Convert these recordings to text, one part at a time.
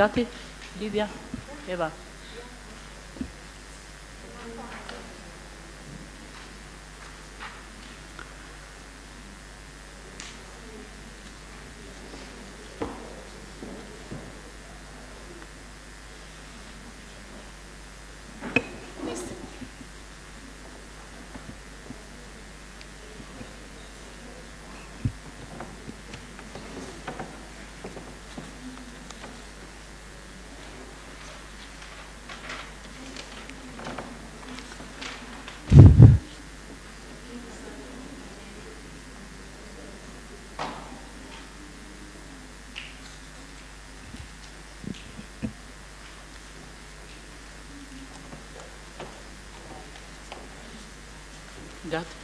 Gati, Lidhja? Eva. Gati.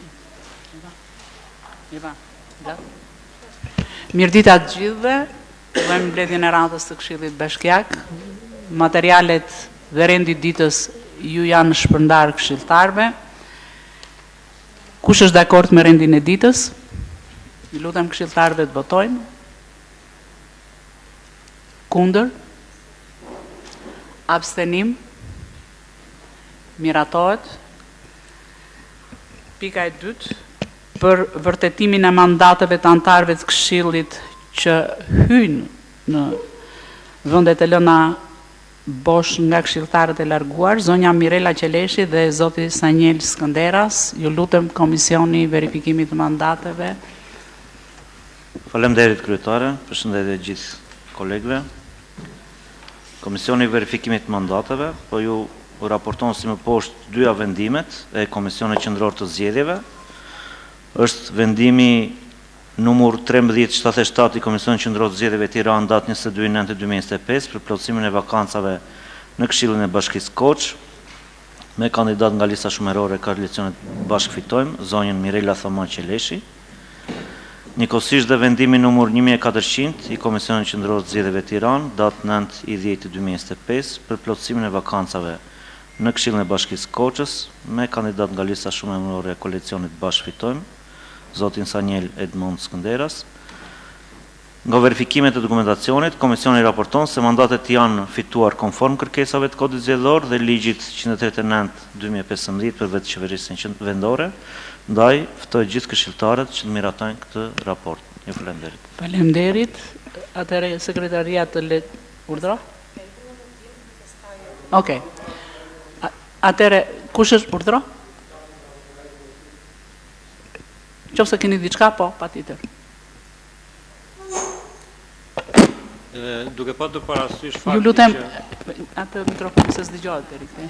Eva. Eva. Gati. Mirëdita të gjithëve. Fillojmë mbledhjen e radhës të Këshillit Bashkiak. Materialet dhe rendi i ditës ju janë shpërndarë këshilltarëve. Kush është dakord me rendin e ditës? Ju lutem këshilltarëve të votojnë. Kundër? Abstenim? Miratohet. Pika e dytë, për vërtetimin e mandateve të anëtarëve të Këshillit që hyjnë në vendet e lëna bosh nga këshilltarët e larguar, zonja Mirela Qeleshi dhe zoti Sanjel Skënderas, ju lutem Komisioni i Verifikimit të Mandateve. Faleminderit kryetare, përshëndetje gjithë kolegëve. Komisioni i Verifikimit të Mandateve po ju raporton si më poshtë dyja vendimet e Komisionit Qendror të Zgjedhjeve. Është vendimi numur 1377 i Komisionit Qendror të Zgjedhjeve Tiranë, datë 22 9 2025 për plotësimin e vakancave në Këshillin e Bashkisë Korçë me kandidat nga lista shumemërore e koalicionit Bashkë Fitojmë, zonjën Mirela Thoma Qeleshi. Njëkohësisht dhe vendimi numur 1400 i Komisionit Qendror të Zgjedhjeve Tiranë, datë 9 i 10 2025 për plotësimin e vakancave në Këshillin e Bashkisë Korçës me kandidat nga lista shumemërore e koalicionit Bashkë Fitojmë, zotin Sanjel Edmond Skënderas. Nga verifikimet e dokumentacionit, komisioni raporton se mandatet janë fituar konform kërkesave të Kodit Zgjedhor dhe ligjit 139 2015 për vetëqeverisjen vendore, ndaj ftoj gjithë këshilltarët që të miratojnë këtë raport. Ju faleminderit. Faleminderit. Atëherë sekretaria të le urdhro? Okej. Atëherë kush është urdhro? Qoftë se keni diçka, po, patjetër. Duke patur parasysh faktin Ju lutem, atë mikrofon se s'dëgjohet deri këtej.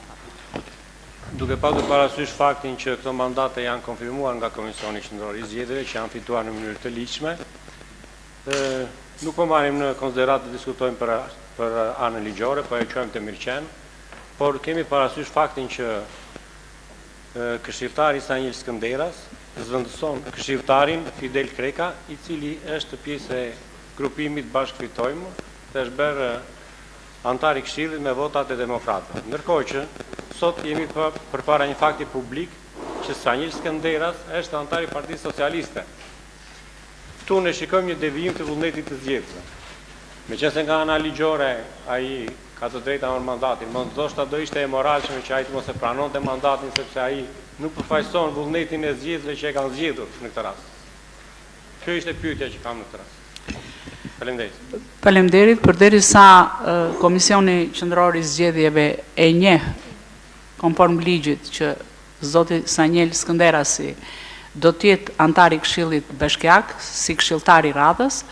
Duke patur parasysh faktin që këto mandate janë konfirmuar nga Komisioni Qendror i Zgjedhjeve që janë fituar në mënyrë të ligjshme, nuk po marrim në konsideratë të diskutojmë për për anën ligjore, po e quajmë të mirëqenë, por kemi parasysh faktin që Këshilltari Sanjel Skënderas zëvendëson këshilltarin Fidel Kreka, i cili është pjesë e grupimit Bashkë Fitojmë dhe është bërë anëtar i këshillit me votat e demokratëve. Ndërkohë që sot jemi përpara një fakti publik që Sanjel Skënderas është anëtar i Partisë Socialiste. Këtu ne shikojmë një devijim të vullnetit të zgjedhësve. Meqenëse nga ana ligjore ai ka të drejtë ta marrë mandatin, më ndoshta do ishte e moralshme që ai të mos e pranonte mandatin sepse ai nuk përfaqëson vullnetin e zgjedhësve që e kanë zgjedhur në këtë rast. Kjo ishte pyetja që kam në këtë rast. Faleminderit. Faleminderit. Përderisa Komisioni Qendror i Zgjedhjeve e njeh konform ligjit që Zoti Sanjel Skënderasi do të jetë anëtar i Këshillit Bashkiak si këshilltar i radhës,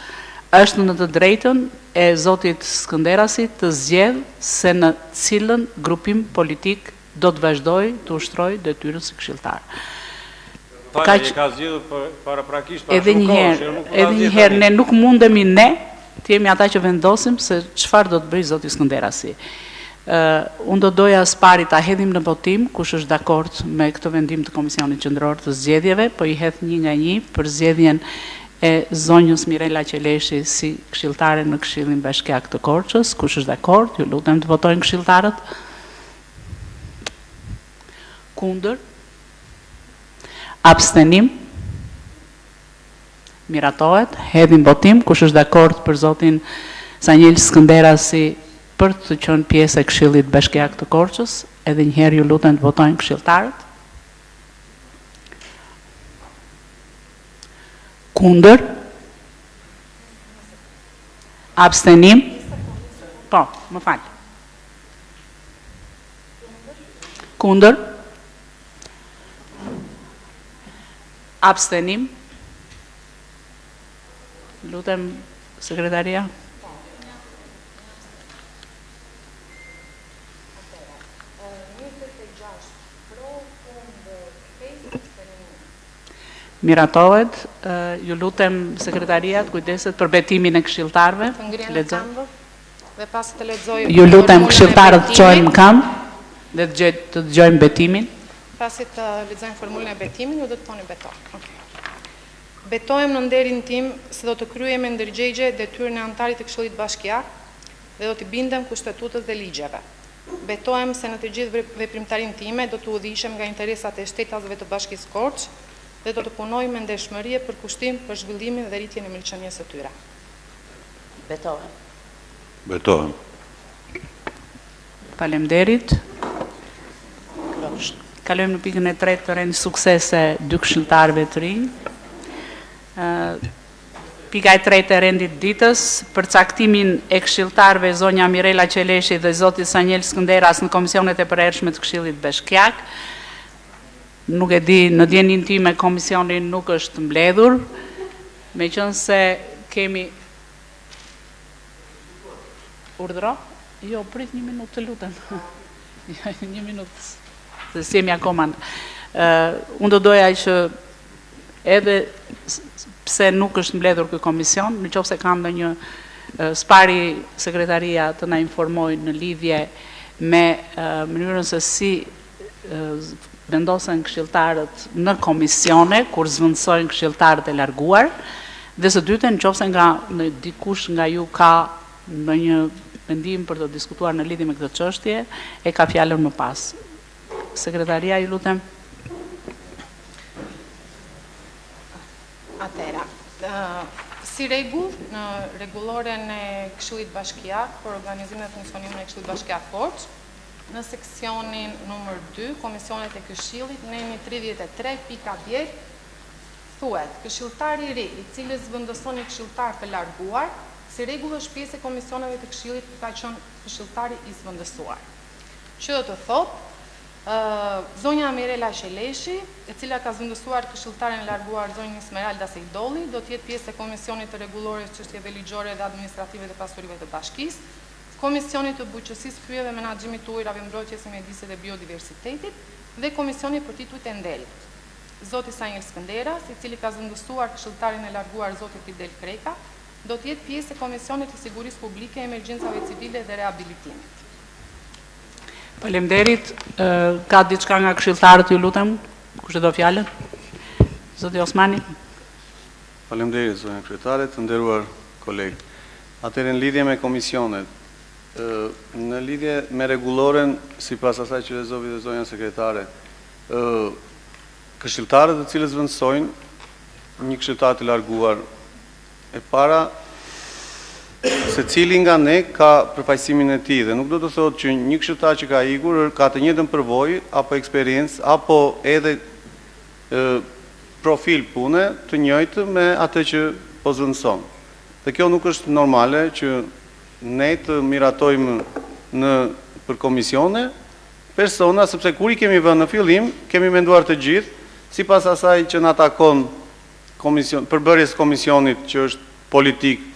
është në të drejtën e zotit Skënderasi të zgjedhë se në cilën grupim politik do të vazhdojë të ushtrojë detyrën si këshilltar. Kaq, e ka zgjedhur paraprakisht para shumë kohësh, jo nuk Edhe një herë ne nuk mundemi ne të jemi ata që vendosim se çfarë do të bëjë zoti Skënderasi. Unë do doja së pari ta hedhim në votim, kush është dakord me këtë vendim të Komisionit Qendror të Zgjedhjeve, po i hedh një nga një për zgjedhjen e zonjës Mirela Qeleshi si këshilltare në Këshillin Bashkiak të Korçës, kush është dakord, ju lutem të votojnë këshilltarët. Kundër? Abstenim? Miratohet. Hedhim votim. Kush është dakord për zotin Sanjel Skënderasi? për të qenë pjesë e Këshillit Bashkiak të Korçës. Edhe një herë ju lutem të votojnë këshilltarët. Kundër? Abstenim? Po, më fal. Kundër? Abstenim? Lutem, sekretaria. Miratohet. Ju lutem sekretaria të kujdeset për betimin e këshilltarëve. Të ngrihen në këmbë dhe pasi të lexoj Ju lutem këshilltarët të çohen në këmbë dhe të të dëgjojmë betimin. Pasi të lexojmë formulën e betimit, ju do të thoni betohem. Okej. Betohem në nderin tim se do të kryej me ndërgjegje detyrën e anëtarit të Këshillit Bashkiak dhe do t'i bindem Kushtetutës dhe ligjeve. Betohem se në të gjithë veprimtarinë time do të udhëhiqem nga interesat e shtetasve të Bashkisë Korçë dhe do të punoj me ndershmëri e përkushtim për zhvillimin dhe rritjen e mirëqenies së tyre. Betohem. Betohem. Faleminderit. Kalojmë në pikën e tretë të rendit suksese dy këshilltarëve të rinj. Pika e tretë e rendit të ditës, përcaktimin e këshilltarëve zonja Mirela Qeleshi dhe zoti Sanjel Skënderas në komisionet e përhershme të Këshillit Bashkiak. Nuk e di, në dijeninë time komisioni nuk është mbledhur, meqenëse kemi Urdhëro? Jo, prit një minutë, të lutem. Një minutë, se s'jemi akoma. Unë do doja që edhe pse nuk është mbledhur ky komision, në qoftë se ka ndonjë së pari sekretaria të na informojë në lidhje me mënyrën se si vendosen këshilltarët në komisione kur zëvendësojnë këshilltarët e larguar dhe së dyti në qoftë se nga në dikush nga ju ka ndonjë mendim për të diskutuar në lidhje me këtë çështje, e ka fjalën më pas. Sekretaria, ju lutem. Atëherë, si rregull, në rregulloren e Këshillit Bashkiak për organizimin dhe funksionimin e Këshillit Bashkiak Korçë, Në seksionin numër dy, Komisionet e Këshillit, neni 33, pika 10, thuhet, Këshilltari i ri, i cili zëvendëson një këshilltar të larguar, si rregull është pjesë e komisioneve të Këshillit ku ka qenë këshilltari i zëvendësuar. Që do të thotë, zonja Mirela Qeleshi, e cila ka zëvendësuar këshilltaren e larguar zonjën Esmeralda Sejdolli, do të jetë pjesë e Komisionit të Rregullores, Çështjeve Ligjore dhe Administrative të Pasurive të Bashkisë, Komisionit të Bujqësisë, Pyjeve, Menaxhimit të Ujërave, Mbrojtjes së Mjedisit dhe Biodiversitetit dhe Komisionit për Titujt e Nderit. Zoti Sanjel Skënderas, i cili ka zëvendësuar këshilltarin e larguar zotin Fidel Kreka, do të jetë pjesë e Komisionit të Sigurisë Publike, Emergjencave Civile dhe Rehabilitimit. Faleminderit. Ka diçka nga këshilltarët, ju lutem, kush e do fjalën? Zoti Osmani. Faleminderit, zonja kryetare, të nderuar kolegë. Atëherë në lidhje me komisionet, në lidhje me rregulloren, sipas asaj që lexoi dhe zonja sekretare, këshilltarët të cilët zëvendësojnë një këshilltar të larguar, e para secili nga ne ka përfaqësimin e tij dhe nuk do të thotë që një këshilltar që ka ikur ka të njëjtën përvojë apo eksperiencë apo edhe profil pune të njëjtë me atë që po zëvendëson. Dhe kjo nuk është normale që ne të miratojmë nëpër komisione persona, sepse kur i kemi vënë në fillim, kemi menduar të gjithë, sipas asaj që na takon komision, përbërjes së komisionit që është politik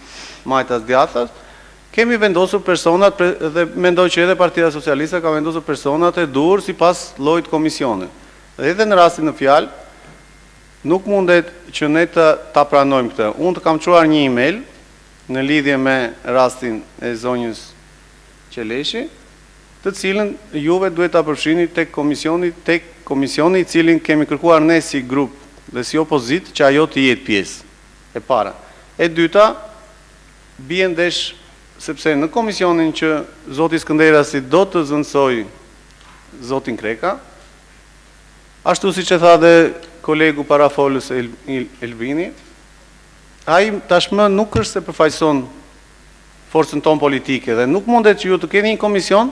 majtas djathtas, kemi vendosur personat dhe mendoj që edhe Partia Socialiste ka vendosur personat e duhur sipas llojit të komisionit. Dhe edhe në rastin në fjalë, nuk mundet që ne të ta pranojmë këtë. Unë të kam çuar një email në lidhje me rastin e zonjës Qeleshi, të cilën juve duhet ta përfshini tek komisioni, tek komisioni i cilin kemi kërkuar ne si grup dhe si opozitë që ajo të jetë pjesë. E para. E dyta, bie ndesh sepse në komisionin që zoti Skënderasi do të zëvendësojë zotin Kreka, Ashtu siç e tha dhe kolegu parafolës Elvini, ai tashmë nuk është se përfaqëson forcën tonë politike dhe nuk mundet që ju të keni një komision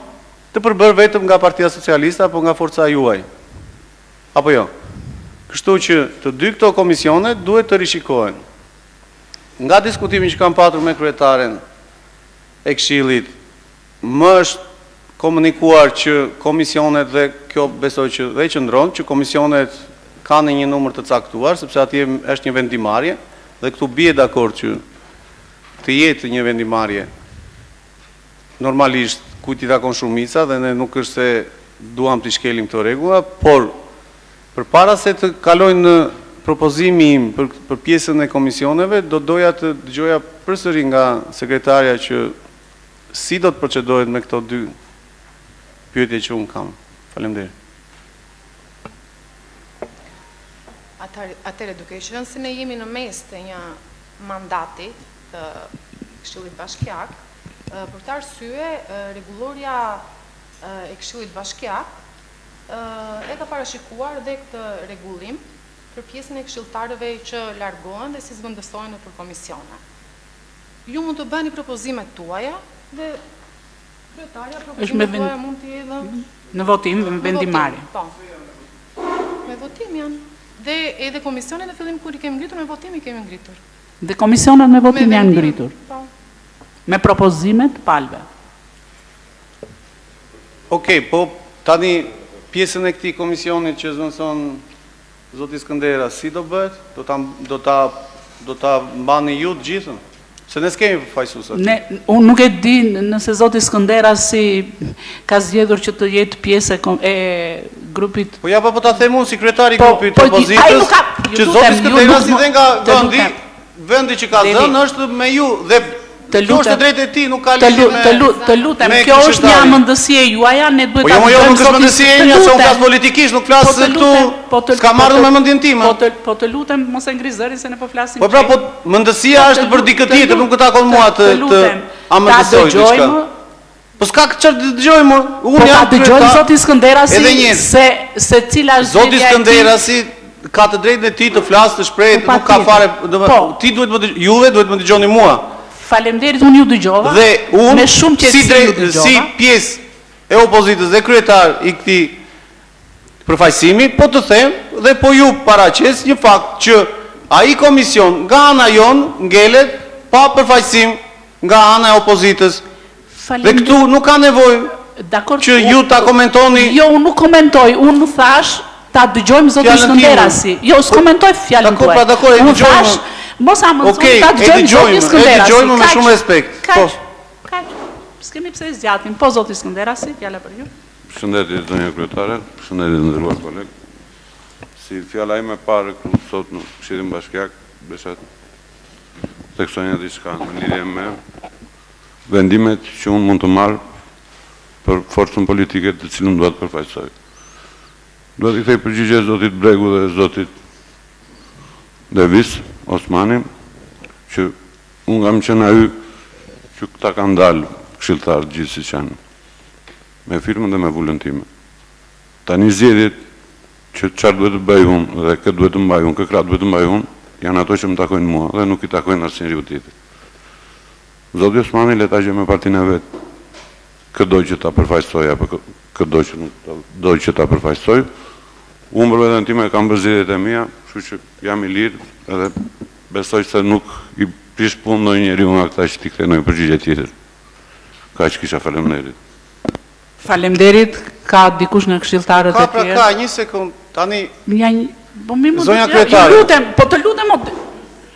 të përbërë vetëm nga Partia Socialiste apo nga forca juaj. Apo jo? Kështu që të dy këto komisione duhet të rishikohen. Nga diskutimi që kam patur me kryetaren e Këshillit, më është komunikuar që komisionet dhe kjo besoj që dhe qëndron, që komisionet kanë një numër të caktuar, sepse atje është një vendimmarrje dhe këtu bie dakord që të jetë një vendimmarrje normalisht kujt i takon shumica dhe ne nuk është se duam t'i shkelim këto rregulla, por përpara se të kalojnë në propozimi im për për pjesën e komisioneve, do doja të dëgjoja përsëri nga sekretarja që si do të procedohet me këto dy pyetje që unë kam. Faleminderit. Atëherë, duke qenë se ne jemi në mes të një mandati të Këshillit Bashkiak, për këtë arsye, rregullorja e Këshillit Bashkiak e ka parashikuar dhe këtë rregullim për pjesën e këshilltarëve që largohen dhe si zëvendësohen nëpër komisione. Ju mund të bëni propozimet tuaja dhe kryetarja propozimet tuaja mund t'i hedhë në votim, në vendimmarrje. Po. Me votim janë. Dhe edhe komisionet në fillim kur i kemi ngritur me votim i kemi ngritur. Dhe komisionet me votim janë ngritur. Po. Me propozimet e palëve. Okej, po tani pjesën e këtij komisionit që zëvendëson zoti Skëndera, si do bëhet? Do ta do ta do ta mbani ju të gjithën? Se ne s'kemi përfaqësues aty. Ne, unë nuk e di nëse zoti Skëndera si ka zgjedhur që të jetë pjesë e, e grupit. Po ja po po ta them unë si kryetar i po, grupit të po, opozitës, që zoti Skëndera si dhe nga vendi, vendi që ka zënë është me ju dhe Të Kjo është e lutem. drejtë e tij, nuk ka lidhje me Të lu, të lutem, me kjo është një këshilltarin. mendësi e juaja, ne duhet Po ta jo, mo jo, dëgjojmë nuk është zotin mendësi e të imja, se unë lutem. flas politikisht, nuk flas Po të këtu, lutem, po të s'kam po ardhur të me mendjen time. Po të po të lutem, mos e ngri zërin se ne po flasim Po pra, po qejf. mendësia Po të është për lu- dikë të tjetër, lu- nuk të takon të mua të të të lutem, ta amendësoj diçka. dëgjojmë Po s'ka çfarë të dëgjojmë, unë Po ta jam dëgjojmë kryetar. zoti Skënderasi Edhe një herë. se se cila është Zoti zgjedhja e tij. Skënderasi ka të drejtën e tij të flasë, të shprehet, Po nuk ka patjetër. fare, do Po. ti duhet më dëgj, juve duhet më dëgjoni mua. Faleminderit, unë ju dëgjova. Dhe unë me shumë si qetësi ju drejt, dëgjova. si pjesë e opozitës dhe kryetar i këtij përfaqësimi, po të them dhe po ju paraqes një fakt që ai komision nga ana jonë ngelet pa përfaqësim nga ana e opozitës. Dhe këtu nuk ka nevojë Dakord, që ju ta komentoni Jo, unë nuk komentoj, unë thash ta dëgjojmë zotin Fjalën time. Skënderasi. Jo, s'komentoj fjalën Dakor, tuaj. pra, dakor, e Unë dëgjojmë. thash, mos amendoni Okej, ta e dëgjojmë zotin dëgjojmë, e Skënderasi. dëgjojmë me Kaq, shumë respekt. Kaq. Po. Kaq. S'kemi pse e zgjatim. Po zoti Skënderasi, fjala për ju. Përshëndetje zonja kryetare, përshëndetje të nderuar koleg. Si fjala ime e parë këtu sot në Këshillin Bashkiak, desha të theksoj një diçka në lidhje me vendimet që unë mund të marr për forcën politike të cilën dua të përfaqësoj. Dua t'i kthej përgjigje zotit Bregu dhe zotit Devis Osmani, që unë kam qenë ai që këta kanë dalë këshilltar të gjithë siç janë, me firmën dhe me vulën time. Tani zgjedhjet që çfarë duhet të bëj unë dhe kë duhet të mbaj unë, kë krah duhet të mbaj unë, janë ato që më takojnë mua dhe nuk i takojnë asnjeriu tjetër. Zoti Osmani le ta gjejë me partinë e vet, kë do që ta përfaqësojë apo kë do që nuk do që ta përfaqësojë. Unë për veten time kam bërë zgjedhjet e mia, kështu që jam i lirë edhe besoj se nuk i prish punë ndonjë njeriu nga këta që t'i kthej ndonjë përgjigje tjetër. Kaq kisha, faleminderit. Faleminderit, ka dikush nga këshilltarët Ka e pra tjerë? ka, një sekond, tani Ja një, po mi më Zonja do të- kryetare. Ju lutem, po të lutem, o,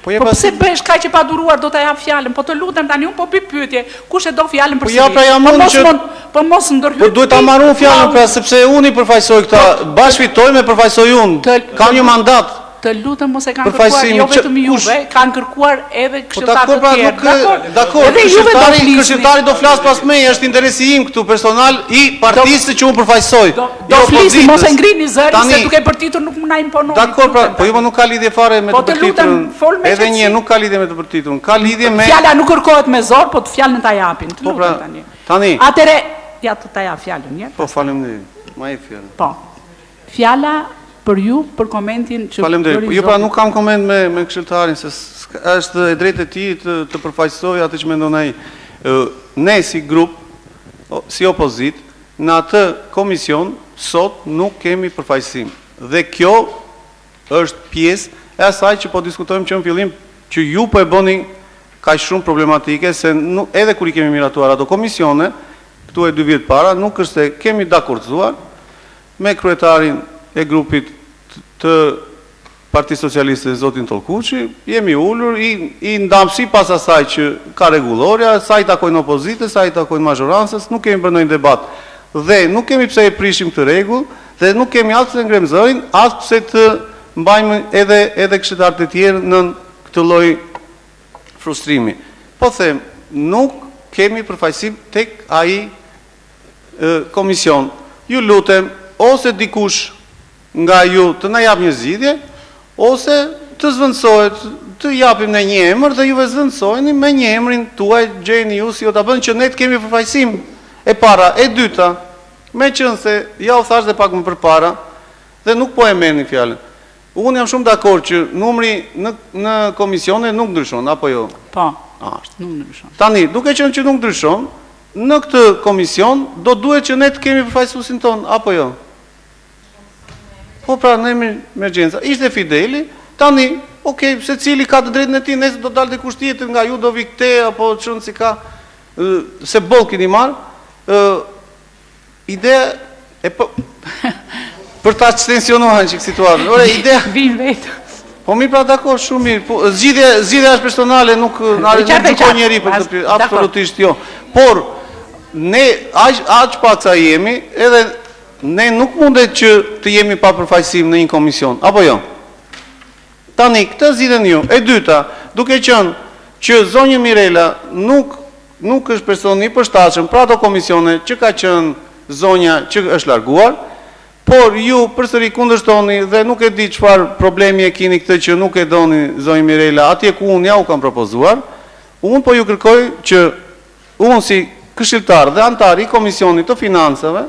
Po je po pas pse bëhesh kaq e paduruar, do ta jap fjalën, po të lutem tani unë po bëj pyetje, kush e do fjalën Po përsëri? ja pra jam po unë mos që mund, po mos ndërhyj. Po duhet ta marr unë fjalën pra sepse unë i përfaqësoj këta, bashkë fitojmë e përfaqësoj unë. Kam një mandat. Të lutem mos e kanë kërkuar jo vetëm juve, kanë kërkuar edhe Po këshilltarë dakor të pra tjerë. nuk Dakor. dakor, Edhe juve do këshilltari, flisni. këshilltari do flas pas meje, është interesi im këtu personal i partisë që unë përfaqësoj. Do, i do flisni, mos e opozitës. ngrini zërin Tani, se duke bërtitur nuk na impononi. Dakor Të pra, lutem po jo tani. nuk ka lidhje fare me Po të të lutem, bërtiturën. fol me Edhe një qetësi. nuk ka lidhje me të bërtiturën, ka lidhje me Fjala nuk kërkohet me zor, po të fjalën ta japin. Të Po lutem pra, tani. tani. Atëre, ja të ta jap fjalën një. Po faleminderit. Ma jep fjalën. Po. Fjala për ju për komentin që Faleminderit. bëri Po jo pra zoti. nuk kam koment me me këshilltarin se s'ka- është e drejtë e tij të të përfaqësojë atë që mendon ai. Ne si grup, si opozitë, në atë komision sot nuk kemi përfaqësim. Dhe kjo është pjesë e asaj që po diskutojmë që në fillim që ju po e bëni kaq shumë problematike se edhe kur i kemi miratuar ato komisione, këtu e dy vjet para, nuk është se kemi dakordësuar me kryetarin e grupit të Partisë Socialiste zotin Tollkuçi, jemi ulur, i i ndamë sipas asaj që ka rregullorja, sa i takojnë opozitës, sa i takojnë mazhorancës, nuk kemi bërë ndonjë debat. Dhe nuk kemi pse e prishim këtë rregull dhe nuk kemi as pse ngremë zërin, as pse të mbajmë edhe edhe këshilltarët e tjerë nën këtë lloj frustrimi. Po them, nuk kemi përfaqësim tek ai komision. Ju lutem, ose dikush nga ju të na japë një zgjidhje, ose të zvendësohet, të japim ne një emër dhe juve zvendësojeni me një emrin tuaj, gjejeni ju si do ta bëni që ne të kemi përfaqësim. E para, e dyta, meqenëse ja u thashë dhe pak më përpara dhe nuk po e merrni fjalën. Unë jam shumë dakord që numri në në komisione nuk ndryshon, apo jo? Po. Ashtu. Nuk ndryshon. Tani, duke qenë që nuk ndryshon, në këtë komision do duhet që ne të kemi përfaqësuesin tonë, apo jo? Po pra, në emergjenca. Ishte Fideli, tani, ok, secili ka të drejtën e tij, nesër do dalë dikush tjetër nga ju do vi këte apo çon si ka se boll keni marr. Ë ideja e po për ta çtensionuar një çik situatën. Ore, ideja vin vetë. Po mirë pra dakord, shumë mirë. Po zgjidhja zgjidhja është personale, nuk na nuk gjykon njeri për këtë pyetje, absolutisht jo. Por ne aq aq pak sa jemi, edhe Ne nuk mundet që të jemi pa përfaqësim në një komision, apo jo? Tani, këtë zgjidheni ju. E dyta, duke qenë që zonjën Mirela nuk nuk është personi i përshtatshëm për ato komisione që ka qenë zonja që është larguar, por ju përsëri kundërshtoni dhe nuk e di çfarë problemi e kini këtë që nuk e doni zonjën Mirela atje ku unë ja u kam propozuar, unë po ju kërkoj që Unë si këshilltar dhe anëtar i Komisionit të Financave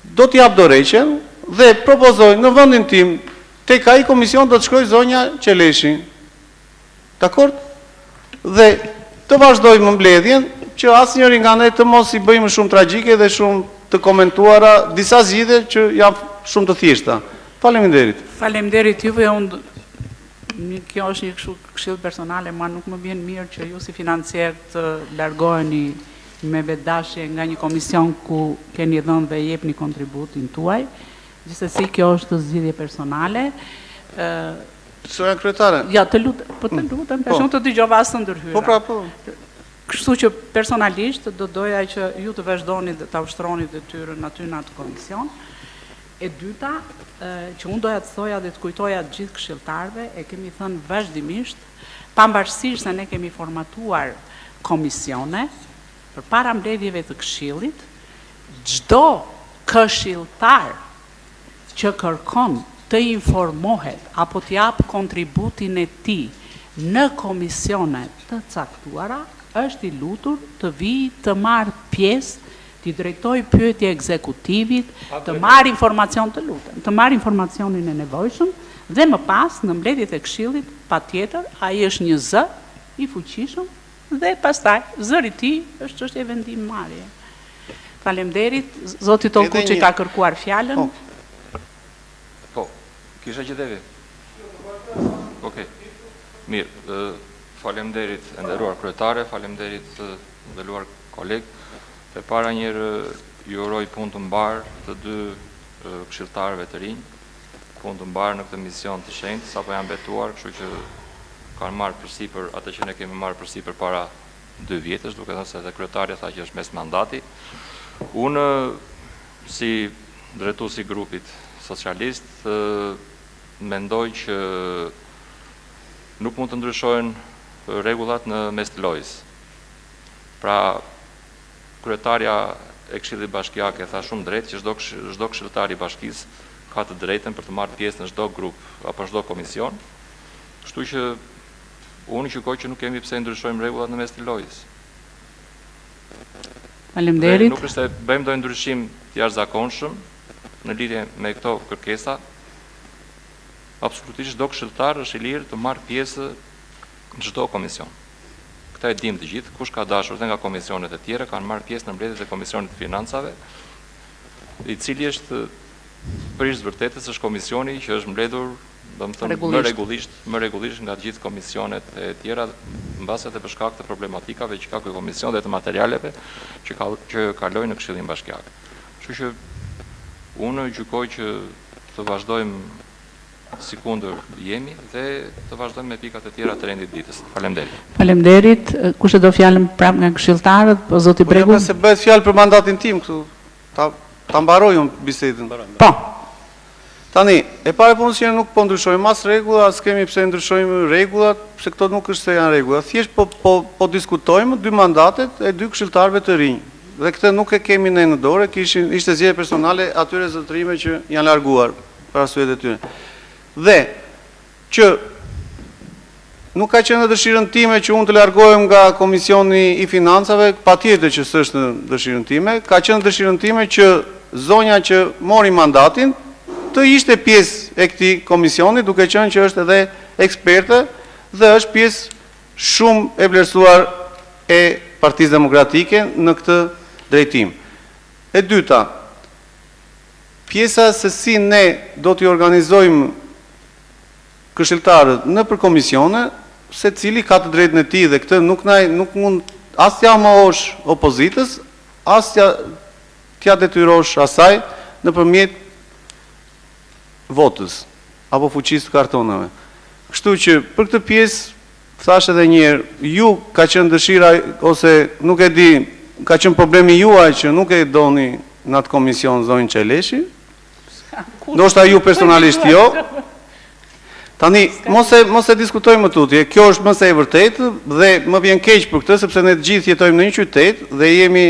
do të jap dorëheqjen dhe propozoj në vendin tim tek ai komision do të shkojë zonja Qeleshi. Dakord? Dhe të vazhdojmë mbledhjen që asnjëri nga ne të mos i bëjmë shumë tragjike dhe shumë të komentuara disa zgjidhje që janë shumë të thjeshta. Faleminderit. Faleminderit juve, unë Kjo është një kështu këshillë personale, mua nuk më vjen mirë që ju si financier të largoheni me vetëdashje nga një komision ku keni dhënë dhe jepni kontributin tuaj. Gjithsesi kjo është zgjidhje personale. Ë Zonja kryetare. Ja, të lutem, po të lutem, tash unë të dëgjova as të ndërhyra. Po pra, po. Kështu që personalisht do doja që ju të vazhdoni dhe ta ushtroni detyrën aty në atë komision. E dyta, që unë doja të thoja dhe të kujtoja të gjithë këshilltarëve, e kemi thënë vazhdimisht, pavarësisht se ne kemi formatuar komisione, përpara mbledhjeve të këshillit, çdo këshilltar që kërkon të informohet apo të japë kontributin e tij në komisione të caktuara, është i lutur të vijë të marrë pjesë t'i drejtojë pyetje ekzekutivit, të marrë informacion, të lutem, të marrë informacionin e nevojshëm dhe më pas në mbledhjet e këshillit patjetër ai është një zë i fuqishëm dhe pastaj zëri i tij është çështje vendimmarrje. Faleminderit, zoti Tollkuçi ka kërkuar fjalën. Po. Po, kisha që devi. Okej. Mirë, faleminderit e nderuar kryetare, faleminderit të nderuar kolegë. E para njëherë ju uroj punë të mbarë të dy këshilltarëve të rinj, punë të mbarë në këtë mision të shenjtë, sapo janë betuar, kështu që kanë marrë përsipër atë që ne kemi marrë përsipër para dy vjetësh, duke thënë se edhe kryetarja tha që është mes mandati. Unë si drejtues i grupit socialist mendoj që nuk mund të ndryshohen rregullat në mes të lojës. Pra, kryetarja e Këshillit Bashkiak e tha shumë drejt që çdo çdo këshilltar i bashkisë ka të drejtën për të marrë pjesë në çdo grup apo çdo komision. Kështu që unë gjykoj që nuk kemi pse ndryshojmë rregullat në mes të lojës. Faleminderit. Dhe nuk është se bëjmë ndonjë ndryshim të jashtëzakonshëm në lidhje me këto kërkesa. Absolutisht çdo këshilltar është i lirë të marrë pjesë në çdo komision. Këtë e dimë të gjithë, kush ka dashur dhe nga komisionet e tjera kanë marrë pjesë në mbledhjet e Komisionit të Financave, i cili është për hir të vërtetës është komisioni që është mbledhur, domethënë më rregullisht, më rregullisht nga të gjithë komisionet e tjera, mbase edhe për shkak të problematikave që ka ky komision dhe të materialeve që ka, që kalojnë në Këshillin Bashkiak. Kështu që unë gjykoj që të vazhdojmë sikundër jemi dhe të vazhdojmë me pikat e tjera të rendit të ditës. Faleminderit. Faleminderit. Kush e do fjalën prapë nga këshilltarët? Po zoti po, Bregu. Po se bëhet fjalë për mandatin tim këtu. Ta ta mbaroj unë bisedën. Po. Tani, e para e punës që nuk po ndryshojmë as rregulla, as kemi pse ndryshojmë rregullat, pse këto nuk është se janë rregulla. Thjesht po po po diskutojmë dy mandatet e dy këshilltarëve të rinj. Dhe këtë nuk e kemi ne në dorë, kishin ishte zgjedhje personale atyre zotërinjve që janë larguar për arsyet e tyre. Dhe që nuk ka qenë në dëshirën time që unë të largohem nga Komisioni i Financave, patjetër që s'është në dëshirën time, ka qenë në dëshirën time që zonja që mori mandatin të ishte pjesë e këtij komisioni, duke qenë që është edhe eksperte dhe është pjesë shumë e vlerësuar e Partisë Demokratike në këtë drejtim. E dyta, pjesa se si ne do t'i organizojmë Këshilltarët nëpër komisione, secili ka të drejtën e tij dhe këtë nuk na nuk mund as t'ia mohosh opozitës, as t'ia t'ia detyrosh asaj nëpërmjet votës apo fuqisë së kartonave. Kështu që për këtë pjesë thashë edhe një herë, ju ka qenë dëshira ose nuk e di, ka qenë problemi juaj që nuk e doni në atë komision zonjën Çeleshi, Ndoshta ju personalisht jo. Tani, mos e, mos e diskutojmë më tutje, kjo është më se e vërtetë dhe më vjen keq për këtë, sepse ne të gjithë jetojmë në një qytet dhe jemi,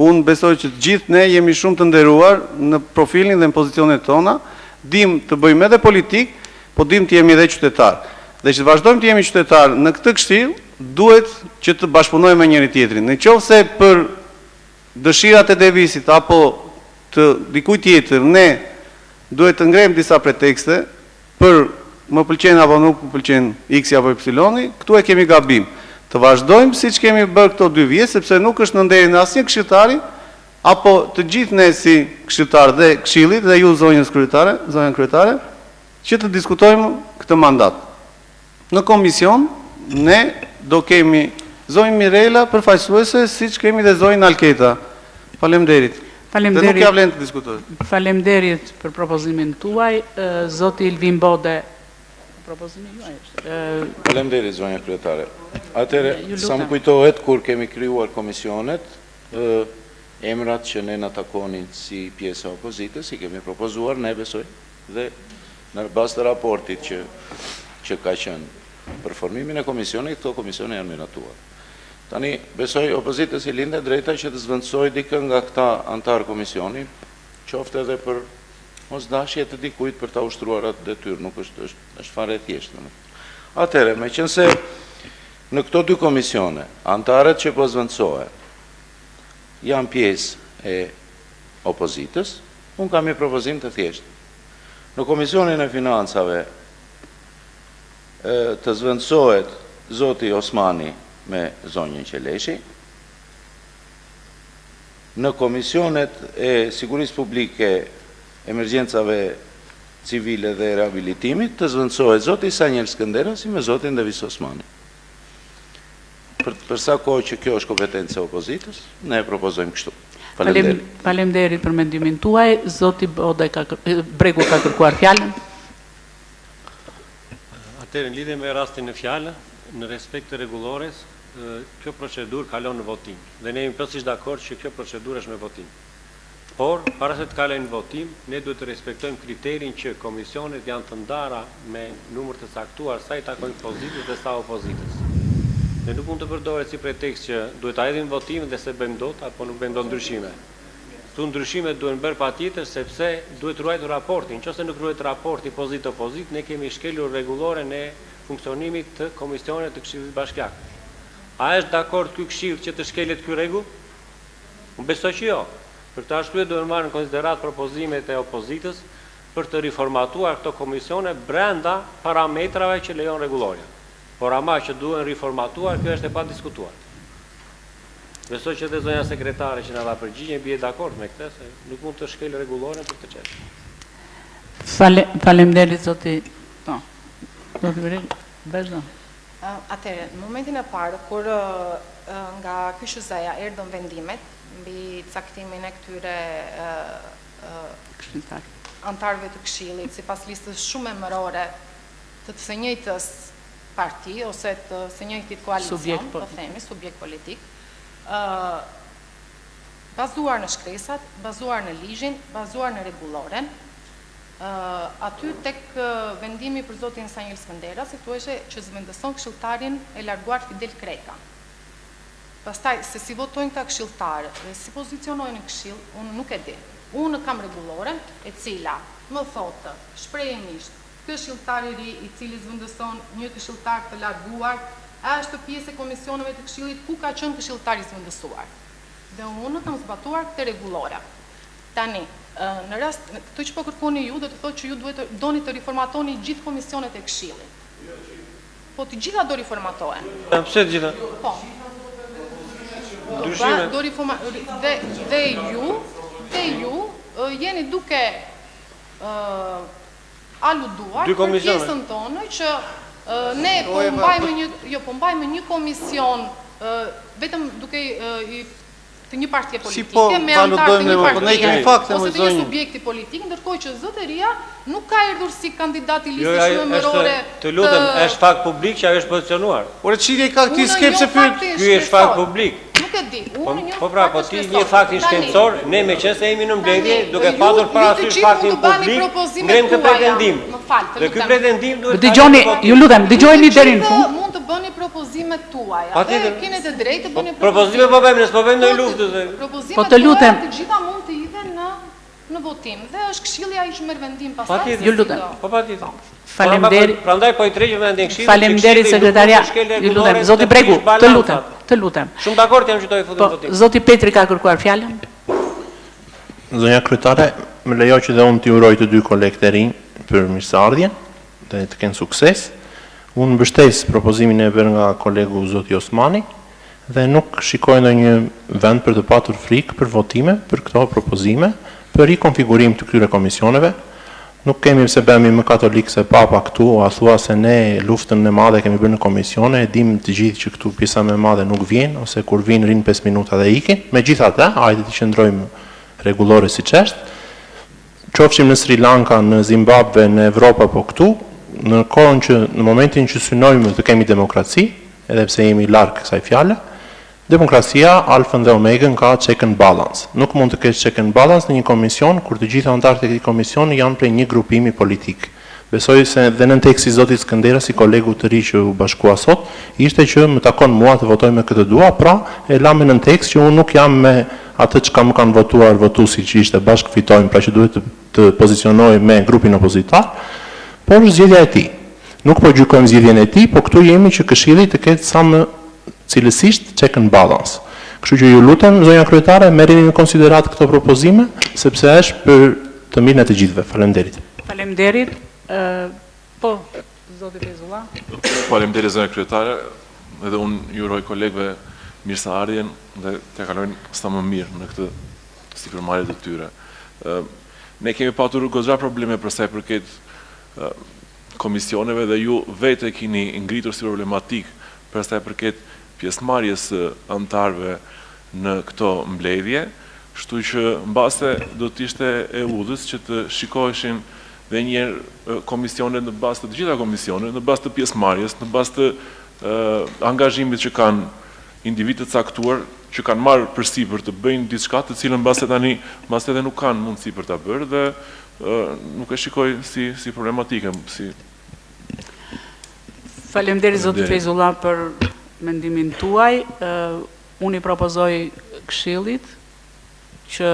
unë besoj që të gjithë ne jemi shumë të nderuar në profilin dhe në pozicionet tona, dimë të bëjmë edhe politikë, po dimë të jemi edhe qytetarë. Dhe që të vazhdojmë të jemi qytetarë në këtë këshill, duhet që të bashkëpunojmë me njëri-tjetrin. Në qoftë se për dëshirat e Devisit apo të dikujt tjetër ne duhet të ngremë disa pretekste për më pëlqen apo nuk më pëlqen X-i apo Y-i, këtu e kemi gabim. Të vazhdojmë siç kemi bërë këto dy vjet, sepse nuk është në nderin e asnjë këshilltari apo të gjithë ne si këshilltarë dhe këshillit dhe ju zonjës kryetare, zonja kryetare, që të diskutojmë këtë mandat. Në komision ne do kemi zonjën Mirela përfaqësuese siç kemi dhe zonjën Alketa. Faleminderit. Faleminderit. Dhe nuk ia vlen të diskutohet. Faleminderit për propozimin tuaj. Zoti Elvin Bode, propozimi juaj është. Faleminderit zonja kryetare. Atëherë, sa më kujtohet kur kemi krijuar komisionet, emrat që ne na takonin si pjesë e opozitës i kemi propozuar ne besoj Dhe në bazë të raportit që që ka qenë për formimin e komisionit, këto komisione janë miratuar. Tani, besoj opozitës i lind e drejta që të zëvendësojë dikë nga këta anëtarë komisioni, qoftë edhe për mosdashje të dikujt për ta ushtruar atë detyrë, nuk është është është fare e thjeshtë, domethënë. Atëherë, meqenëse në këto dy komisione, anëtarët që po zëvendësohen janë pjesë e opozitës, Unë kam një propozim të thjeshtë. Në Komisionin e Financave të zëvendësohet zoti Osmani me zonjën Qeleshi. Në komisionet e Sigurisë Publike, Emergjencave Civile dhe Rehabilitimit të zëvendësohet zoti Sanjel Skënderasi me zotin Devis Osmani. Për, për sa kohë që kjo është kompetencë e opozitës, ne e propozojmë kështu. Faleminderit. Faleminderit për mendimin tuaj. Zoti Bode ka Bregu ka kërkuar fjalën. Atëherë, në lidhje me rastin në fjalë, në respekt të rregullores, kjo procedurë kalon në votim dhe ne jemi plotësisht dakord që kjo procedurë është me votim. Por, para se të kalojë në votim, ne duhet të respektojmë kriterin që komisionet janë të ndara me numër të caktuar sa i takojnë pozitës dhe sa opozitës. Dhe nuk mund të përdoret si pretekst që duhet ta hedhim në votim dhe s'e bëjmë dot apo nuk bëjmë dot ndryshime. Këtu ndryshimet duhen bërë patjetër sepse duhet ruajtur raporti. Në qoftë se nuk ruhet raporti pozitë-opozitë, ne kemi shkelur rregulloren e funksionimit të komisioneve të Këshillit Bashkiak. A është dakord ky këshill që të shkelet ky rregull? Unë besoj që jo. Për këtë arsye duhen marrë në konsideratë propozimet e opozitës për të riformatuar këto komisione brenda parametrave që lejon rregullorja. Por ama që duhen riformatuar, kjo është e padiskutuar. Besoj që edhe zonja sekretare që na dha përgjigjen bie dakord me këtë se nuk mund të shkel rregulloren për këtë çështje. Fale, faleminderit zoti. Po. Zoti Bregu, vazhdo. Atëherë, në momentin e parë kur nga KQZ-ja erdhën vendimet mbi caktimin e këtyre anëtarëve të këshillit sipas listës shumemërore të së njëjtës parti ose të së njëjtit koalicion, po themi, subjekt politik, bazuar në shkresat, bazuar në ligjin, bazuar në rregulloren, aty tek vendimi për zotin Sanjel Skënderasi thuheshe që zëvendëson këshilltarin e larguar Fidel Kreka. Pastaj, se si votojnë këta këshilltarë dhe si pozicionohen në këshill, unë nuk e di. Unë kam rregulloren, e cila më thotë shprehimisht Këshilltar i ri, i cili zvendëson një këshilltar të larguar, është pjesë e komisioneve të këshillit ku ka qenë këshilltari i zvendësuar. Dhe unë kam zbatuar këtë rregullore. Tani, në rast, këtë që po kërkoni ju, do të thotë që ju duhet të doni të riformatoni gjithë komisionet e këshillit. Po të gjitha do riformatohen. Pse të gjitha? Po. Ndryshime. Do riforma dhe dhe ju, dhe ju jeni duke aluduar për pjesën tonë që ne po mbajmë një, jo po mbajmë një komision vetëm duke i të një partie politike, po me anëtarë të një po partie, ose të një subjekti politik, ndërkohë që zotëria nuk ka erdhur si kandidat i jo, listës shumemërore të... Të lutem, është fakt publik që ajo është pozicionuar. Ore ç'lidhje ka ti s'ke pse pyet? Ky është fakt publik. Nuk e di, po, unë njoh Po pra, po ti njeh faktin shkencor, ne meqenëse jemi në mbledhje, duke patur parasysh faktin publik, ngremë këtë pretendim. Dhe ky pretendim duhet të Dëgjoni, ju lutem, dëgjojeni deri në fund. Mund të bëni propozimet tuaja. Dhe keni të drejtë të bëni propozimet. Propozime po bëjmë, ne s'po bëjmë ndonjë luftë. Propozimet po të lutem. Të gjitha mund të hidhen në në votim dhe është këshilli ai që merr vendim pastaj. Ju lutem. Po patjetër. Faleminderit. Prandaj po i tërheq vëmendjen këshillit. Faleminderit sekretarja. Ju lutem, zoti Bregu, të lutem, të lutem. Shumë dakord jam që do i futim po, votim. Zoti Petri ka kërkuar fjalën. Zonja kryetare, më lejo që dhe unë t'i uroj të dy kolegët e rinj për mirëseardhjen dhe të kenë sukses. Unë mbështes propozimin e bërë nga kolegu zoti Osmani dhe nuk shikoj ndonjë vend për të patur frikë për votime për këto propozime për rikonfigurim të këtyre komisioneve. Nuk kemi pse bëhemi më katolikë se Papa këtu, a thua se ne luftën e madhe e kemi bërë në komisione, e dimë të gjithë që këtu pjesa më e madhe nuk vjen ose kur vijnë rrinë pesë minuta dhe ikin. Megjithatë, hajde t'i qëndrojmë rregullores siç është. Qofshim në Sri Lanka, në Zimbabve, në Evropë apo këtu, në kohën që në momentin që synojmë të kemi demokraci, edhe pse jemi larg kësaj fjale, demokracia alfën dhe omegën ka check and balance. Nuk mund të kesh check and balance në një komision kur të gjithë anëtarët e këtij komisioni janë prej një grupimi politik. Besoj se dhe nënteksti i zotit Skëndera si kolegut të ri që u bashkua sot, ishte që më takon mua të votoj me kë të dua, pra e la me nëntekst që unë nuk jam me atë çka më kanë votuar votuesit që ishte bashkë fitojmë, pra që duhet të të pozicionohej me grupin opozitar, por është zgjedhja e tij. Nuk po gjykojmë zgjedhjen e tij, po këtu jemi që Këshilli të ketë sa më cilësisht check and balance. Kështu që ju lutem, zonja kryetare, merrini në konsideratë këto propozime, sepse është për të mirën e të gjithëve. Faleminderit. Faleminderit. Po, zoti Fejzullah. Faleminderit zonja kryetare. Edhe unë ju uroj kolegëve mirëseardhjen dhe t'ia kalojnë sa më mirë në këtë sipërmarrje të tyre. Ne kemi patur goxha probleme për sa i përket komisioneve dhe ju vetë e keni ngritur si problematikë për sa i përket pjesëmarrjes së anëtarëve në këto mbledhje, kështu që mbase do të ishte e udhës që të shikoheshin dhe një herë komisionet në bazë të të gjitha komisionet, në bazë të pjesëmarrjes, në bazë të angazhimit që kanë individë të caktuar që kanë marrë përsipër të bëjnë diçka të cilën mbase tani mbase edhe nuk kanë mundësi për ta bërë dhe nuk e shikoj si si problematike, si Faleminderit zoti Fejzullah për mendimin tuaj. Unë i propozoj këshillit që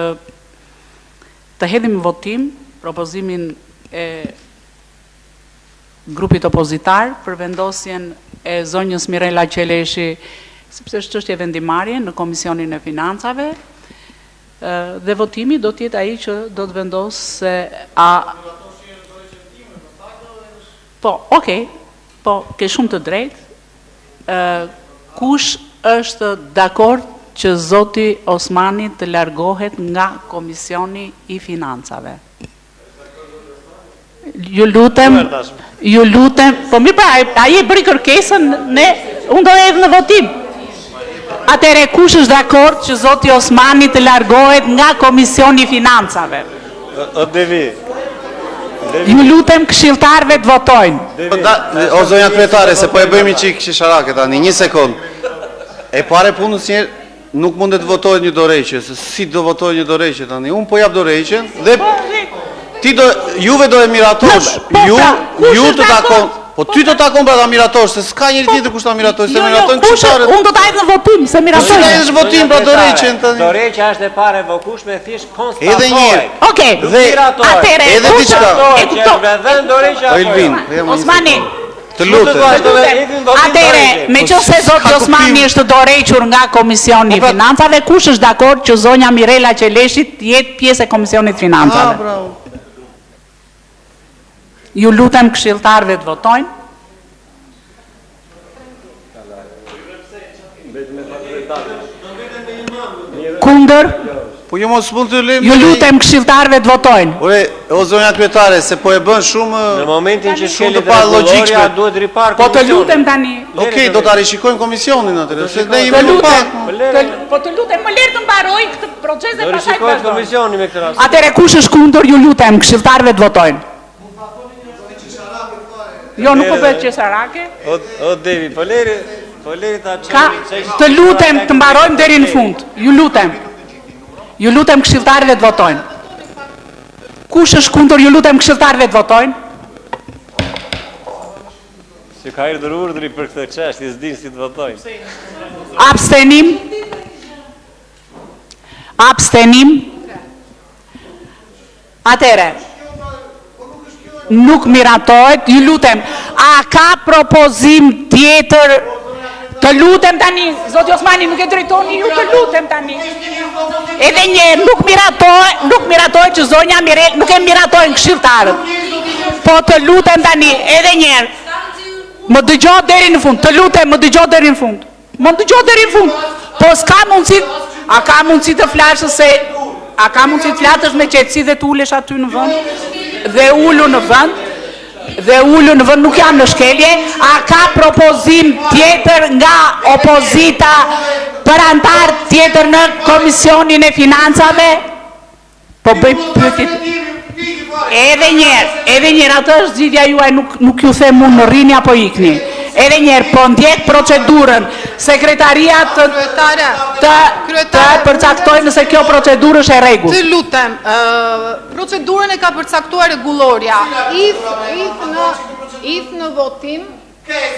të hedhim në votim propozimin e grupit opozitar për vendosjen e zonjës Mirela Qeleshi, sepse është çështje vendimmarrje në Komisionin e Financave, dhe votimi do të jetë ai që do të vendosë se a Po, okay, po, ke shumë të drejtë. Kush është dakord që zoti Osmani të largohet nga Komisioni i Financave? Ju lutem, ju lutem, po mirë pra, ai e bëri kërkesën, ne, unë do e hedh në votim. Atëherë kush është dakord që zoti Osmani të largohet nga Komisioni i Financave? O Devi. Ju lutem këshilltarëve të votojnë. O zonja kryetare, se po e bëjmë çik qesharake tani, një sekond. E para e punës një herë nuk mundet të votohet një dorëheqje, se si do votohet një dorëheqje tani? Unë po jap dorëheqjen dhe po, ti do juve do e miratosh, po, ju pra, ju të takon. Po ty të takon pra ta miratosh, se s'ka njeri tjetër kush ta miratojë, se jo, jo, miratojnë këshilltarët. Unë do ta hedh në votim, se miratojnë. Po si ta hedhësh në votim pra dorëheqjen tani? Dorëheqja është e parevokueshme, thjesht konstatohet. Edhe një herë. Okej. Dhe atëherë edhe diçka. E kuptoj. Po Elvin, po Osmani, Të lutem. Atëherë, meqenëse zoti Osmani është dorëhequr nga Komisioni i po pra- Financave, kush është dakord që zonja Mirela Qeleshi të jetë pjesë e Komisionit të Financave? Ah, bravo. Ju lutem këshilltarëve të votojnë. Kundër? Po jo mos mund të lëmë. Ju lutem këshilltarëve të votojnë. Ore, o zonja kryetare, se po e bën shumë Në momentin që shumë të palogjikshme, duhet riparë Po të lutem tani. Okej, do ta rishikojmë komisionin atëherë, se ne jemi më pak. Po të lutem, më lër të mbaroj këtë proces dhe pastaj. Do rishikohet komisioni me këtë rast. Atëherë kush është kundër, ju lutem këshilltarëve të votojnë. Jo, nuk po bëhet qesharake. O, o Devi, po leri, po leri ta Ka, të lutem të mbarojmë deri në fund. Ju lutem. Ju lutem këshilltarëve të votojnë. Kush është kundër, ju lutem këshilltarëve të votojnë. Se ka erdhur urdhri për këtë çështje, s'din si të votojnë. Abstenim. Abstenim. Atëherë, nuk miratohet, ju lutem, a ka propozim tjetër? Të lutem tani, zoti Osmani, nuk e drejtoni ju, të lutem tani. Edhe një herë, nuk miratohet, nuk miratohet që zonja Mire, nuk e miratojnë këshilltarët. Po të lutem tani, edhe një herë. Më dëgjo deri në fund, të lutem, më dëgjo deri në fund. Më dëgjo deri në fund. Po s'ka mundësi, a ka mundësi të flasësh se a ka mundësi të flasësh me qetësi dhe të ulesh aty në vend? Dhe ulu në vend? Dhe ulu në vend, nuk jam në shkelje. A ka propozim tjetër nga opozita për anëtar tjetër në Komisionin e Financave? Po bëj pyetje. Edhe një herë, edhe një herë, atë është zgjidhja juaj, nuk nuk ju them unë rrini apo ikni. Edhe një herë, po ndjek procedurën. Sekretaria të Kryetare, të të kryetare, përcaktojë nëse kjo procedurë është e rregullt. Të lutem, ë procedurën e ka përcaktuar rregullorja. Hidh hidh në hidh në votim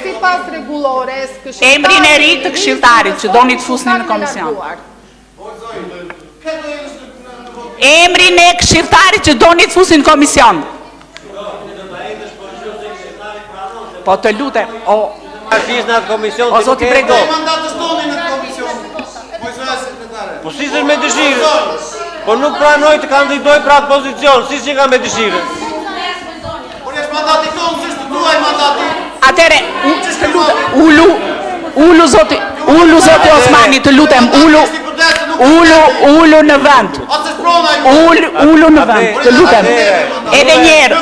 sipas rregullores, këshilltari Emrin e ri të këshilltarit që doni të fusni në komision. Emrin e këshilltarit që doni të fusni në komision. Po të lutem, o O zoti Brego. Po si s'është me dëshirë? Po nuk pranoi të kandidojë për atë pozicion, si s'e ka me dëshirë? Por është mandati tonë, s'është tuaj mandati. Atëre, të lutem, ulu, ulu zoti, ulu zoti Osmani, të lutem, ulu, ulu, ulu në vend. Ulu, ulu në vend, të lutem. Edhe një herë,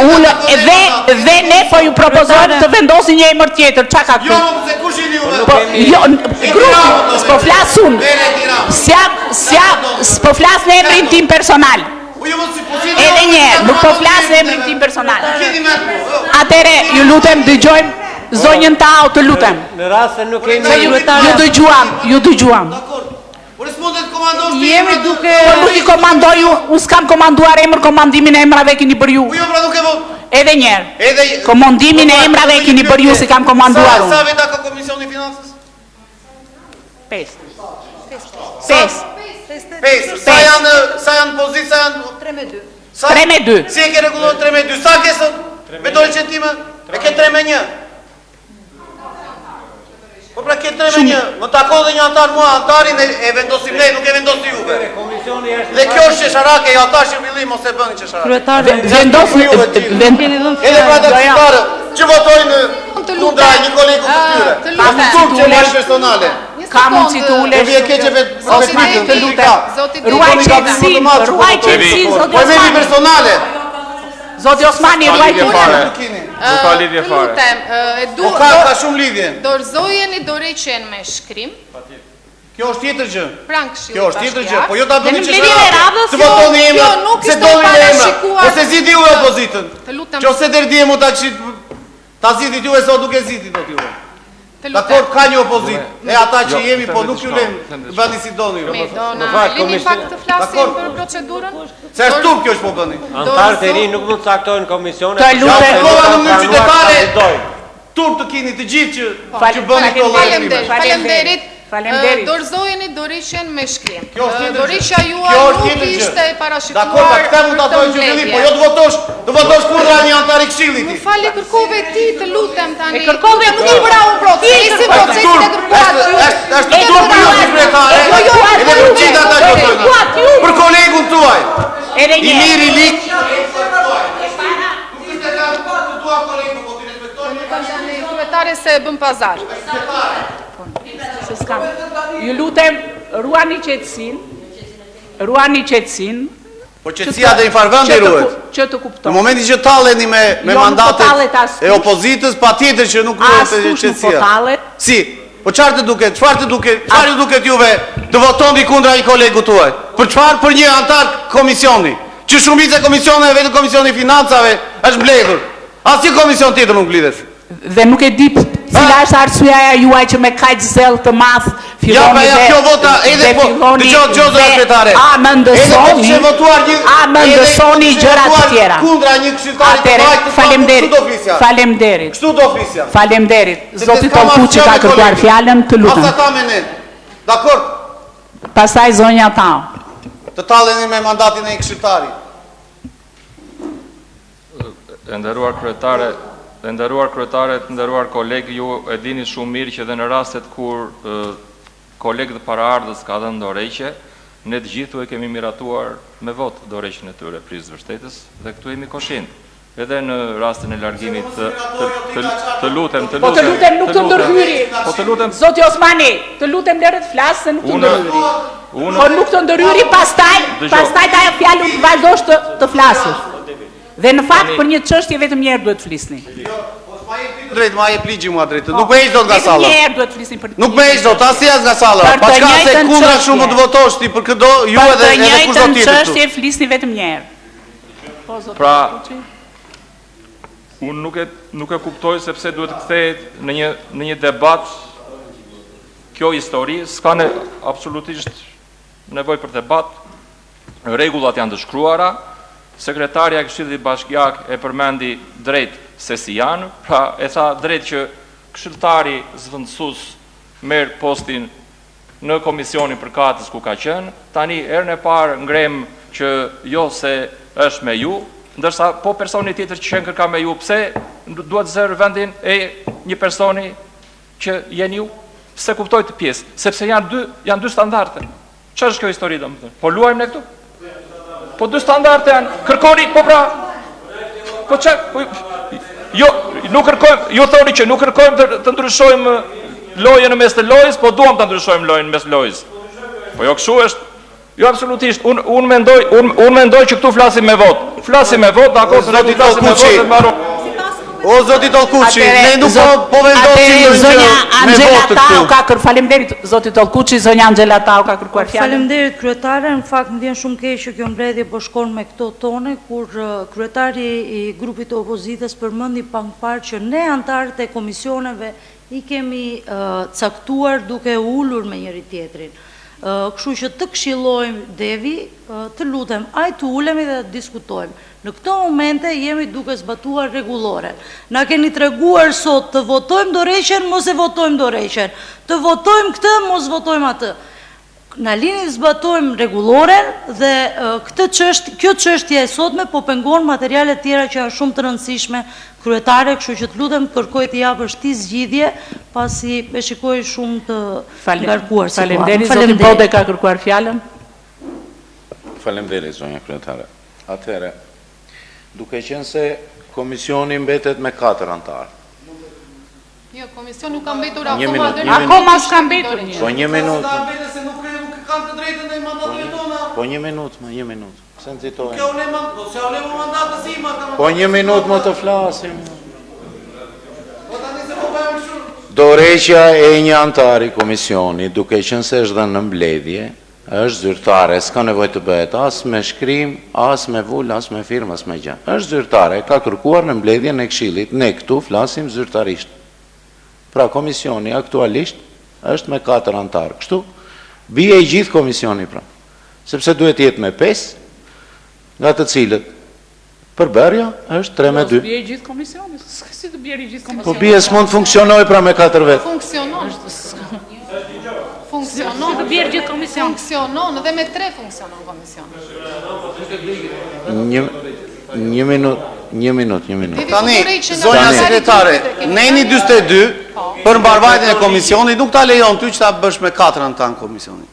ulu, dhe, dhe ne po ju propozojmë të vendosni një emër tjetër, ça ka këtu? Jo, se kush jeni juve? Po, jo, grupi, s'po flas unë. S'jam, s'jam, s'po flas në emrin tim personal. Edhe një herë, nuk po flas në emrin tim personal. Atëre, ju lutem, dëgjojmë zonjën Tao, të lutem. Në rast se nuk kemi Se ju, ju dëgjuam, ju dëgjuam. Jemi duke Po nuk i komandoj ju, unë s'kam komanduar emër, komandimin e emrave e keni bërë ju. Po jo, pra nuk e vot. Edhe një herë. Edhe Komandimin e emrave e keni bërë ju, s'i kam komanduar Sa unë. veta ka Komisioni i Financës? 5. 5. 5. Sa janë sa janë pozitë, sa janë 3 me 2. Sa 3 me 2. Si e ke rregulluar 3 me 2? Sa ke sot? Me dorëheqjen time? E ke 3 me 1. Po pra ke 3 me 1. Më takon dhe një antar mua, antarin e, e vendosim ne, nuk e vendosi juve. Komisioni është Dhe kjo është qesharake, ja tash në fillim mos e bëni qesharake. Kryetare, Vendos Për juve të gjithë. vend, keni dhënë Edhe për ata Jo, jo. këshilltarët që votojnë Të. sekondë të lutem. Kundra një kolegu të tyre. Të lutem. Ka turp që marrë personale. Ka mundësi të ulesh. Po vjen keq e vetë Osmani, të lutem. Ruaj qetësinë, ruaj qetësinë zoti Po e merrni Osmani. personale. Zoti Osmani, ruaj qetësinë. Nuk ka lidhje Të fare. lutem, e du Po ka ka shumë lidhje. Dorëzojeni dorëheqjen me shkrim. Kjo është tjetër gjë. Pranë Këshillit Kjo është tjetër gjë, po jo ta bëni Dhe në që mbledhjen e radhës, të votoni kjo emrat, nuk se ishte doni me emra. parashikuar. Po se zgjidhni ju opozitën. Të lutem. Qofse deri dje mund ta kishit ta zgjidhit juve sot nuk e zgjidhni dot juve. Të lutem. Dakor, ka një opozitë. E ata që Jo, jemi, them po diçka, nuk ju lëmë them të diçka. bëni si doni ju. Mirë, do na Në fakt, lini komisioni- pak të flasim Dakor. për procedurën. Se është turp kjo që po bëni. Anëtarët e rinj nuk mund të caktohen komisione. Të për lutem. shkak se nuk Prova në kanë mënyrë pranuar të qytetare. kandidojnë. Turp të keni të gjithë që Fal- që bëni këto lloj Faleminderit. veprimesh. Faleminderit. Faleminderit. Ë, Dorëzojeni dorëheqjen me shkrim. Kjo është Ë, tjetër gjë. Dorëheqja juaj Kjo është nuk tjetër gjë. ishte parashikuar. Dakor, pa këtë mund ta për thojë këtë që fillim, po mbledhje. jo të votosh, të votosh kundra një anëtari këshillit. Më fali, kërkove ti, të lutem tani. E kërkove Nuk ti. e bëra unë procesin, Ti kërkove. procesin e kërkuat Është ju. është është E turp për ju si kërkuat. kryetare, E kërkuat edhe për ju. gjithë ata E që votojnë. kërkuat ju. Për kolegun tuaj. Edhe I një herë. miri lik. Tani, kryetare se e bën pazar. Se s'kam. Ju lutem, ruani qetësinë. Ruani qetësinë. Po qetësia dhe një farë vendi që të ruhet. ku- Që të kuptoni. Në momentin që talleni me me Jo, nuk po mandatet tallet askush. e opozitës, patjetër që nuk ruhet Askush nuk po qetësia. tallet. Si? Po çfarë të duket? Çfarë të duket? Çfarë ju duket juve të votoni kundra një kolegu tuaj? Për çfarë? Për një antar komisioni, që shumica e komisioneve, vetëm komisioni i financave është mbledhur. Asnjë komision tjetër nuk mblidhet. Dhe nuk e di cila është arsyeja juaj që me kaq zell të madh Ja, filloni pa ja, dhe kjo vota edhe dhe po, filloni dëgjoj, dëgjoj zonja dhe kryetare. A Edhe po mendësoni, kishte votuar një a edhe po mendësoni kishte gjëra të votuar tjera. Kundra një këshilltari të Atëre, majtë, të faleminderit. kështu do flisja. Faleminderit. Kështu do flisja. Faleminderit. Se Zoti s'kam Tolkuçi asgjë ka me kërkuar kolegun. fjalën, të lutem. As ata me ne. Dakor, Pastaj zonja Tao. të talleni me mandatin e një këshilltari. E nderuar kryetare, e nderuar kryetare, të nderuar kolegë, ju e dini shumë mirë që edhe në rastet kur kolegët paraardhës ka dhënë dorëheqje, ne të gjithë e kemi miratuar me votë dorëheqjen e tyre prijës vërtetës dhe këtu jemi koshient. Edhe në rastin e largimit të të, të, të lutem, të lutem. Po të lutem nuk të ndërhyri. Po të lutem. Zoti Osmani, të lutem lëre të flasë se nuk të Unë- ndërhyri. unë- Po nuk të ndërhyri pastaj, Dëgjoj. pastaj ta jap fjalën të vazhdosh të, të flasësh. Dhe në fakt Tani- për një çështje vetëm një herë duhet të flisni. Drejt, ma jep ligji mua drejtë. Nuk më heq dot nga Vetëm salla. një herë duhet të flisni për Nuk më heq dot, asnjë as nga salla. Për Pa të çka se njëjtën kundra çështje. kështu mund të votosh ti për këdo, ju Për edhe të edhe kushdo njëjtën tjetër këtu. çështje flisni vetëm një herë. Po zoti Pra, Kuçi. Unë nuk e nuk e kuptoj sepse duhet të kthehet në një në një debat kjo histori s'ka ne absolutisht nevojë për debat. Rregullat janë të shkruara. Sekretarja e Këshillit Bashkiak e përmendi drejt se si janë, pra e tha drejt që këshilltari zvendësues merr postin në komisionin përkatës ku ka qenë, tani herën e parë ngrem që jo se është me ju, ndërsa po personi tjetër që qenë kërka me ju, pse duhet zërë vendin e një personi që jeni ju? Se kuptoj të pjesë, sepse janë dy, janë dy standarde. Çfarë është kjo histori domethënë? Po luajmë ne këtu? Po dy standarde janë. Kërkoni, po pra. Po ç'a? Po, jo, nuk kërkojmë, ju thoni që nuk kërkojmë të, të ndryshojmë lojën në mes të lojës, po duam ta ndryshojmë lojën në mes lojës. Po jo kështu është. Jo absolutisht, unë un mendoj, unë un mendoj që këtu flasim me votë. Flasim me votë, dakor, Zoti flasim me Tolkuçi. votë dhe mbaron. O zoti Tolkuçi, Atëre, ne nuk po zot- po vendosim atëre, ndonjë zonja gjë me Angela votë Tao këtu. ka kër faleminderit zoti Tolkuçi, zonja Angela Tao ka kërkuar fjalën. Faleminderit kryetare, në fakt më vjen shumë keq që kjo mbledhje po shkon me këto tone kur kryetari i grupit të opozitës përmendi pak më parë që ne antarët e komisioneve i kemi caktuar duke u ulur me njëri tjetrin. Kështu që të këshillojmë Devi, të lutem, aj të ulemi dhe të diskutojmë. Në këto momente jemi duke zbatuar rregulloren. Na keni treguar sot të votojmë dorëheqjen, mos e votojmë dorëheqjen. Të votojmë këtë, mos votojmë atë. Na lini të zbatojmë rregulloren dhe këtë çështje, kjo çështje e sotme po pengon materiale të tjera që janë shumë të rëndësishme kryetare, kështu që të lutem kërkoj të japësh ti zgjidhje, pasi e shikoj shumë të ngarkuar situatën. Faleminderit, zoti Faleminderit. Bode ka kërkuar fjalën. Faleminderit zonja kryetare. Atëherë, duke qenë se komisioni mbetet me 4 antarë. Jo, komision nuk ka mbetur akoma deri në Akoma s'ka mbetur një. Po një minutë. Se nuk nuk kanë të drejtën e mandatit tona. Po një minutë, më një minutë. Pse nxitoheni? Kjo unë po s'ja u mandatin si ma Po një minutë më të flasim. Po tani se po bëjmë kështu. Dorëheqja e një anëtari komisioni, duke qenë se është dhënë në mbledhje, është zyrtare, s'ka nevojë të bëhet as me shkrim, as me vulë, as me firmë, as me gjë. Është zyrtare, ka kërkuar në mbledhjen e Këshillit, ne këtu flasim zyrtarisht. Pra komisioni aktualisht është me katër anëtarë. Kështu bie i gjithë komisioni pra. Sepse duhet të jetë me pesë, nga të cilët Përbërja është 3 me 2. Jo, s'bie gjithë komisioni, si të bjerë gjithë komisioni? Po bie s'mund të funksionojë pra me 4 vetë. Funksionon. Funksionon. Si të bjerë gjithë komisioni? Funksionon, dhe me 3 funksionon komisioni. Një, një minut, një minut, një minut. Tani, zonja sekretare, neni 42, po. për mbarëvajtjen e komisionit, nuk ta lejon ty që ta bësh me 4 anëtarë në komisionin.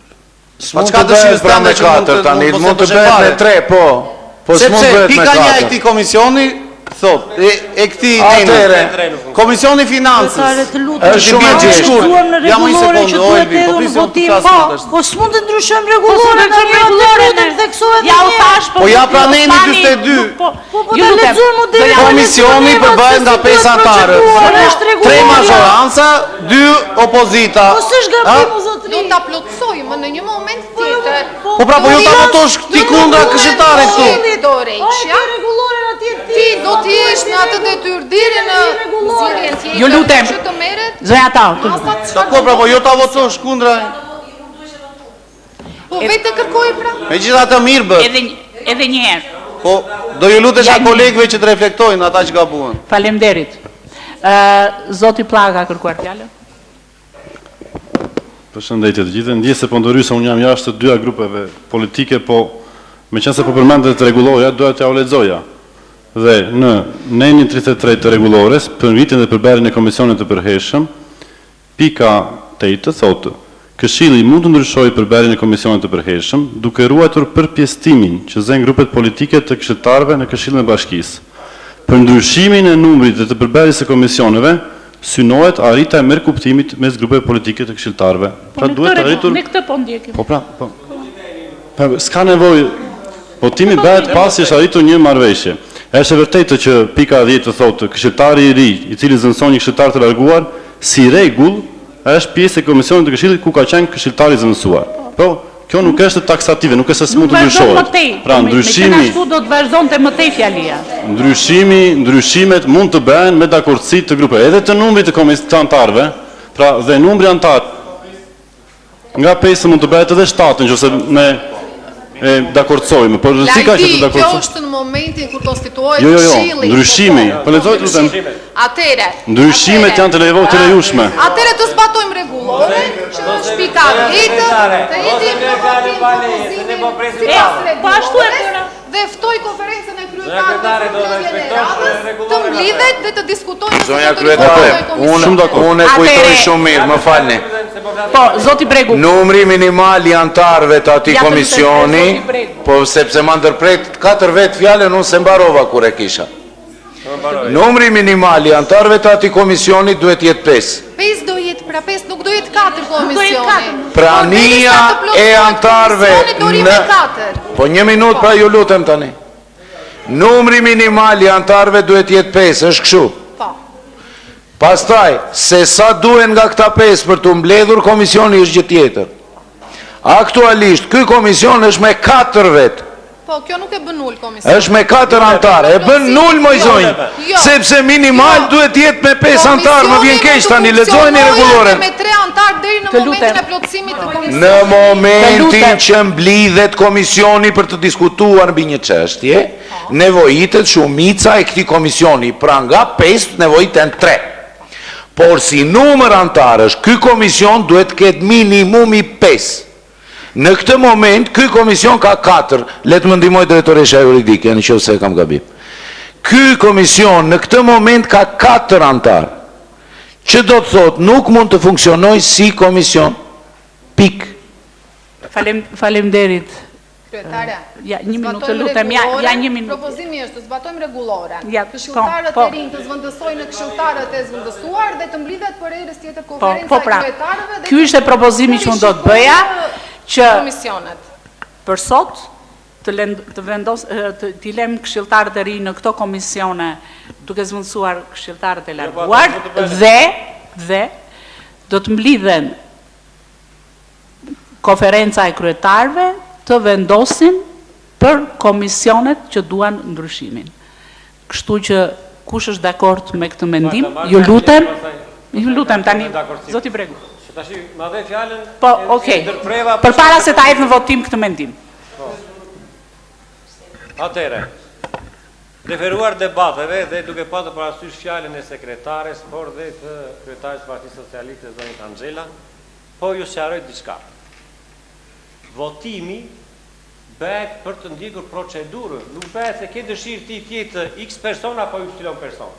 S'mund të bëhet pra me 4 tani, mund të bëhet me 3, po. Po s'mund të bëhet me 4. Sepse pika një e këtij komisioni thotë, e, e këtij neni. Komisioni i Financës. Është shumë e thjeshtë. Ja më një sekondë, o Elvi, po prisni të flas Po, po s'mund të ndryshojmë rregulloren, po rregulloren të theksohet Ja u thash, po, po ja pra neni 42. Po, po ta lexojmë modelin. Komisioni përbëhet nga 5 anëtarë. 3 mazhoranca, 2 opozita. Po s'është gabim o zotëri. Do ta plotësojmë në një moment po, jo, tjetër. Po, po pra, po jo ta votosh ti kundra këshilltare këtu. Dorëheqja. Ti do të jesh në atë detyrë deri në zgjedhjen tjetër. Ju lutem. Që të merret. Zonja Tau, të lutem. Dakord, pra, po jo ta votosh kundra. Po vetë kërkoi pra. Megjithatë mirë bët. Edhe edhe një herë. Po do ju lutesha kolegëve që të reflektojnë ata që gabuan. Faleminderit. Ë zoti Pllaka ka kërkuar fjalën. Përshëndetje të gjithëve. Ndjesë se po ndërhyj se unë jam jashtë të dyja grupeve politike, po meqenëse po përmendet rregullorja, doja t'jua lexoja. Dhe në nenin 33 të rregullores, për ngritjen dhe përbërjen e komisionit të përhershëm, pika 8 thotë: Këshilli mund të ndryshojë përbërjen e komisionit të përhershëm, duke ruajtur përpjestimin që zënë grupet politike të këshilltarëve në Këshillin e Bashkisë. Për ndryshimin e numrit dhe të përbërjes së komisioneve, Synohet arritja e mirëkuptimit mes grupeve politike të këshilltarëve. Po pra duhet arritur Ne këtë po ndjekim. Po pra, po. Po s'ka nevojë. Votimi bëhet pasi është arritur një marrëveshje. Është e vërtetë që pika 10 të thotë këshilltari i ri, i cili zëvendëson një këshilltar të larguar, si rregull është pjesë e komisionit të këshillit ku ka qenë këshilltari i zëvendësuar. Po, Kjo nuk është taksative, nuk është se s'mund të ndryshohet. Pra po, ndryshimi ashtu do të vazhdonte më tej fjalia. Ndryshimi, ndryshimet mund të bëhen me dakordësi të grupeve, edhe të numrit të komis të anëtarëve, pra dhe numri anëtar nga 5 mund të bëhet edhe 7 nëse ne e dakordësojmë, por rëndësi ka që të dakordësojmë. Kjo është në momentin kur konstituohet jo, jo, jo, këshilli. Ndryshimi, po, po lexoj të lutem. Atëherë. Ndryshimet janë të lejo, të lejushme. Atëherë të zbatojmë rregulloren, që është pika 10, të hedhim në votim propozimin sipas rregullores dhe ftoj konferencën e kryetarëve për mbledhjen e radhës, të mblidhet dhe të diskutojnë nëse do të riformojë komisionin. Unë unë e kujtoj shumë mirë, më falni. Po, zoti Bregu. Numri minimal i anëtarëve të atij komisioni, po sepse ma ndërpretë katër vetë fjalën, unë s'e mbarova kur e kisha. Numri minimal i anëtarëve të atij komisioni duhet të jetë pesë. Pesë do jetë, pra pesë, nuk do jetë katër komisioni. Prania e anëtarëve në Po një minutë pra ju lutem tani. Numri minimal i anëtarëve duhet të jetë pesë, është kështu? Po. Pastaj, se sa duhen nga këta pesë për t'u mbledhur komisioni është gjë tjetër. Aktualisht, ky komision është me katër vetë. Po, kjo nuk e bën nul komisionin. Është me katër anëtarë. E bën nul moj jo, zonjë. Jo. Sepse minimal jo. duhet të jetë me pesë anëtarë, më vjen keq tani lexojeni rregulloren. Me tre anëtarë deri në momentin e plotësimit të komisionit. Në momentin që mblidhet komisioni për të diskutuar mbi një çështje, nevojitet shumica e këtij komisioni, pra nga 5 nevojiten 3. Por si numër anëtarësh, ky komision duhet të ketë minimumi 5. Në këtë moment, ky komision ka 4, le të më ndihmojë drejtoresha juridike, në qoftë se e kam gabim. Ky komision në këtë moment ka 4 anëtarë, që do të thotë nuk mund të funksionojë si komision. Pikë. Falem, faleminderit. Kryetare, Ja, një minutë, të lutem, ja, ja një minutë. Propozimi është të zbatojmë rregulloren. Ja, po, Këshilltarët po. e rinj të zvendësojnë këshilltarët e zvendësuar dhe të mblidhet për herës tjetër Po, konferenca po e pra. kryetarëve dhe Ky ishte propozimi që unë do të bëja, që komisionet. për sot të len, të vendos të t'i lëmë këshilltarët e rinj në këto komisione duke zvendësuar këshilltarët e Jo, po, larguar ata s'do të bëhen. dhe dhe do të mblidhen Konferenca e Kryetarëve të vendosin për komisionet që duan ndryshimin. Kështu që kush është dakord me këtë mendim, ju lutem, ju lutem tani, zoti Bregu. Se tashi ma dhe fjalën Po, okay. Përpara se ta hedh në votim këtë mendim. Po. Atëherë, referuar debateve dhe duke patur parasysh fjalën e sekretares, por dhe të kryetares së Partisë Socialiste, zonjës Anxhela, Po ju sqaroj diçka. Votimi bëhet për të ndjekur procedurën, nuk bëhet se ke dëshirë ti të jetë X person apo Y person.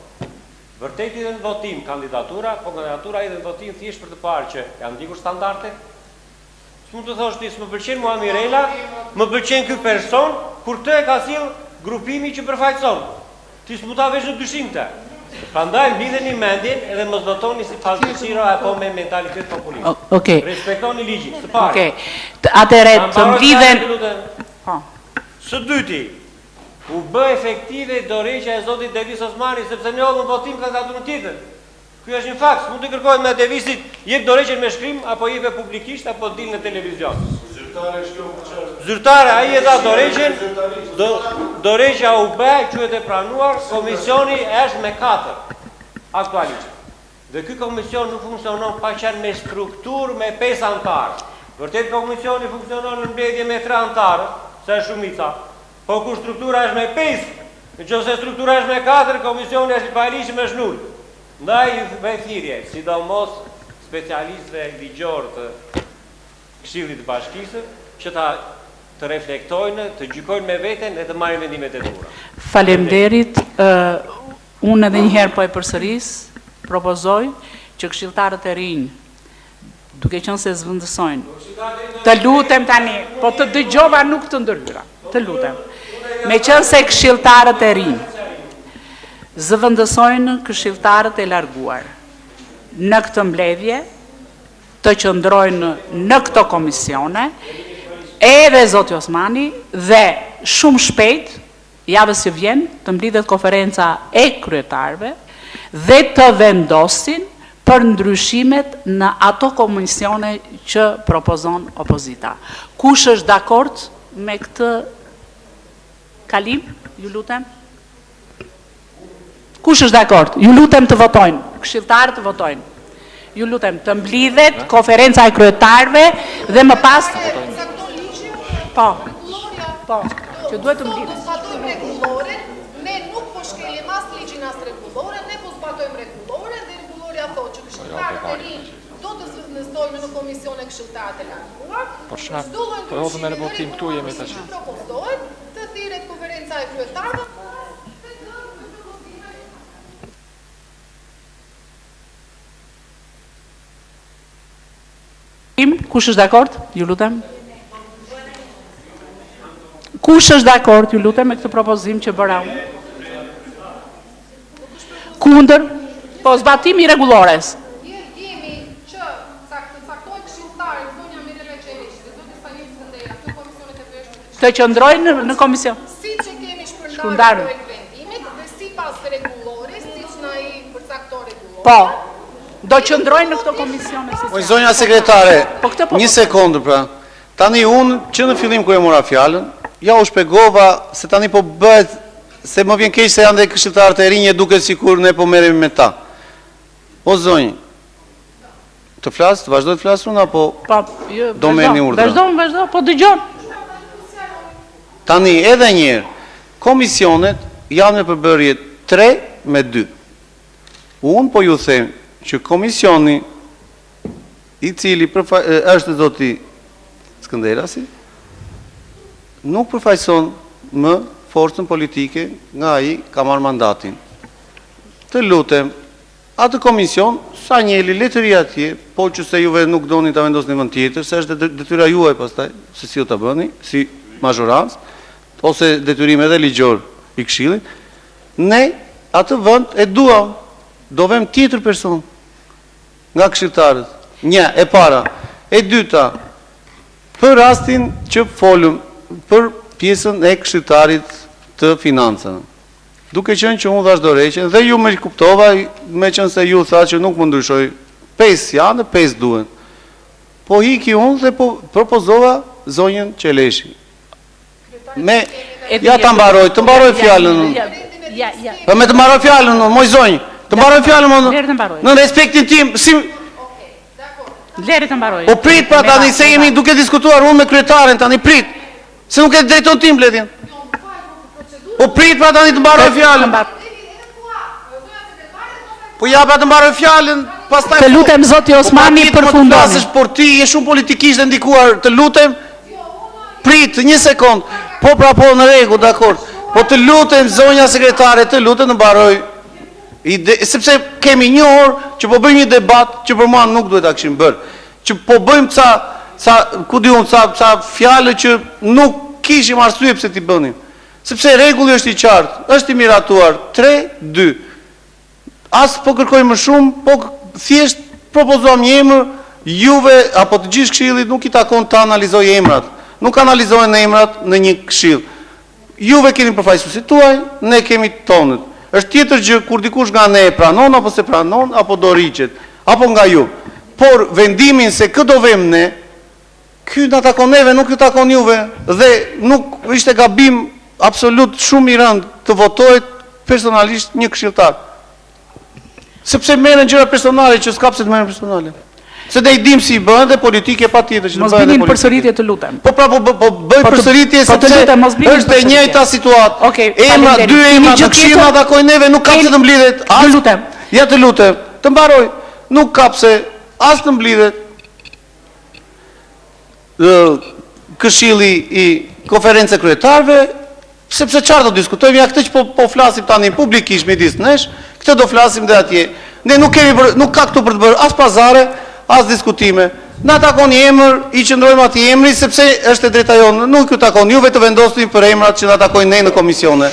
Vërtet hidhet në votim kandidatura, po kandidatura hidhet në votim thjesht për të parë që janë ndjekur standardet. S'mund të thosh ti s'më pëlqen mua Mirela, më pëlqen ky person, kur këtë e ka sjellë grupimi që përfaqëson. Ti s'mund ta vesh në dyshim këtë. Prandaj mblidheni mendjen edhe mos votoni sipas dëshirave apo me mentalitet populist. Okej. Respektoni ligjin, së pari. Okej. Atëherë të mblidhen Po. Së dyti, u bë efektive dorëheqja e zotit Devis Osmani sepse ne hodhëm në votim kandidaturën tjetër. Ky është një fakt, s'mund t'i kërkohet më Devisit, jep dorëheqjen me shkrim apo jepe publikisht apo dil në televizion. Zyrtare është kjo për çfarë? Zyrtare, ai e dha dorëheqjen, do, dorëheqja u bë, quhet e pranuar, komisioni është me 4 aktualisht. Dhe ky komision nuk funksionon pa qenë me strukturë me 5 anëtarë. Vërtet komisioni funksionon në mbledhje me 3 anëtarë, se është shumica. Po kur struktura është me 5, në qoftë se struktura është me 4, komisioni është i paligjshëm, është nul. Ndaj ju bëj thirrje, sidomos specialistëve ligjorë të Këshillit të Bashkisë, që ta të reflektojnë, të gjykojnë me veten dhe të marrin vendimet e duhura. Faleminderit. Unë edhe një herë po e përsëris, propozoj që këshilltarët e rinj duke qenë se zvendësojnë. Të lutem tani, po të dëgjova nuk të ndërhyra. Të lutem. Meqenëse këshilltarët e rinj zëvendësojnë këshilltarët e larguar në këtë mbledhje, të qëndrojnë në këto komisione, edhe zoti Osmani dhe shumë shpejt javës që vjen të mblidhet konferenca e kryetarëve dhe të vendosin për ndryshimet në ato komisione që propozon opozita. Kush është dakord me këtë kalim, ju lutem? Kush është dakord? Ju lutem të votojnë, këshilltarët të votojnë. Ju lutem të mblidhet konferenca e kryetarëve dhe më pas Po. Po, që duhet të mblidhet. Po zbatojmë rregulloren, ne nuk po shkelim as ligjin as rregulloren, ne po zbatojmë rregulloren dhe rregullorja thotë që këshilltarët e rinj do të zëvendësojnë në komisione këshilltarët e larguar. Po ç'na, po hodhëm në votim këtu jemi tash. Propozohet të thirret konferenca e kryetarëve. Kush është dakord? Ju lutem. Kush është dakord, ju lutem, me këtë propozim që bëra unë? Kundër? Po, zbatimi i rregullores. Jemi që të caktohen këshilltarë, zonja Mirela Qeriqi dhe zoti Sanjel Skëndera, këto komisionet e përhershme Të qëndrojnë në komision. Siç e kemi shpërndarë projektvendimin dhe sipas rregullores, siç na i përcakton rregullorja. Po. Do qëndrojnë në këto komisione siç. Oj zonja sekretare, po këtë po një sekondë pra. Tani unë që në fillim kur e mora fjalën, ja u shpjegova se tani po bëhet se më vjen keq se janë dhe këshilltarët e rinj e duket sikur ne po merremi me ta. O zonjë, Të flas, të vazhdoj të flas unë apo Po, jo, do merrni urdhra? Vazhdo, vazhdo, po dëgjon. Tani edhe një herë, komisionet janë me përbërje 3 me 2. Unë po ju them që komisioni i cili përfa, është zoti Skënderasi nuk përfaqëson më forcën politike nga ai ka marrë mandatin. Të lutem, Atë komision, Sanjeli le të rrijë atje, po që se juve nuk doni ta vendosni në vend tjetër, se është detyra juaj pastaj, se si do ta bëni, si. mazhorancë, ose detyrim edhe ligjor i këshillit, ne atë vend e duam, do vëmë tjetër person nga këshilltarët. Një, e para. E dyta, për rastin që folëm për pjesën e këshilltarit të financave. Duke qenë që unë dhashë dorëheqjen dhe ju më kuptova, meqenëse ju thatë që nuk më ndryshoi, pesë janë, pesë duhen. Po iki unë dhe po propozova zonjën Qeleshi. Me ja ta mbaroj, të mbaroj fjalën unë. Ja, ja. Po me të mbaroj fjalën unë, moj zonjë. Të mbaroj fjalën unë. Lëre të mbaroj. Në respektin tim, si Lëre të mbaroj. Po prit pra tani se jemi duke diskutuar unë me kryetaren tani prit. Se nuk e drejton ti mbledhjen. Po prit pra tani të mbaroj fjalën. Po ja pra të mbaroj fjalën, pastaj Të lutem zoti po, Osmani po, përfundoni. Flasësh, por ti je shumë politikisht e ndikuar, të lutem. Prit një sekond. Po pra po në rregull, dakord. Po të lutem zonja sekretare, të lutem të mbaroj. Ide, sepse kemi një orë që po bëjmë një debat që për mua nuk duhet ta kishim bërë. Që po bëjmë ca ca ku di unë ca ca fjalë që nuk kishim arsye pse t'i bënim. Sepse rregulli është i qartë, është i miratuar 3 2. As po kërkoj më shumë, po thjesht propozuam një emër, juve apo të gjithë këshillit nuk i takon të analizojë emrat. Nuk analizohen emrat në një këshill. Juve keni përfaqësuesit tuaj, ne kemi tonët. Është tjetër gjë kur dikush nga ne e pranon apo s'e pranon apo dorëhiqet, apo nga ju. Por vendimin se kë do vëmë ne, ky na takon neve, nuk ju takon juve dhe nuk ishte gabim absolut shumë i rëndë të votohet personalisht një këshilltar. Sepse merren gjëra personale që s'ka pse të merren personale. Se ne i dim si i bëhen dhe politike patjetër që të Mos bëhen bini dhe në politike. përsëritje të lutem. Po pra po po bëj Po të- përsëritje po të sepse lutem, mos bini në është e përsëritje. njëjta situatë. Okej, Emra, faleminderit. dy Keni emra gjë në këshill tjetër? na takojnë neve, nuk ka pse të mblidhet. Ju As lutem. Ja të lutem, të mbaroj. Nuk ka pse as të mblidhet ë këshilli i konferencës së kryetarëve, sepse çfarë do diskutojmë, ja këtë që po po flasim tani publikisht midis nesh, këtë do flasim dhe atje. Ne nuk kemi për, nuk ka këtu për të bërë as pazare, as diskutime. Na takon një emër, i qëndrojmë atij emri sepse është e drejta jonë. Nuk ju takon juve të vendosni për emrat që na takojnë ne në komisione.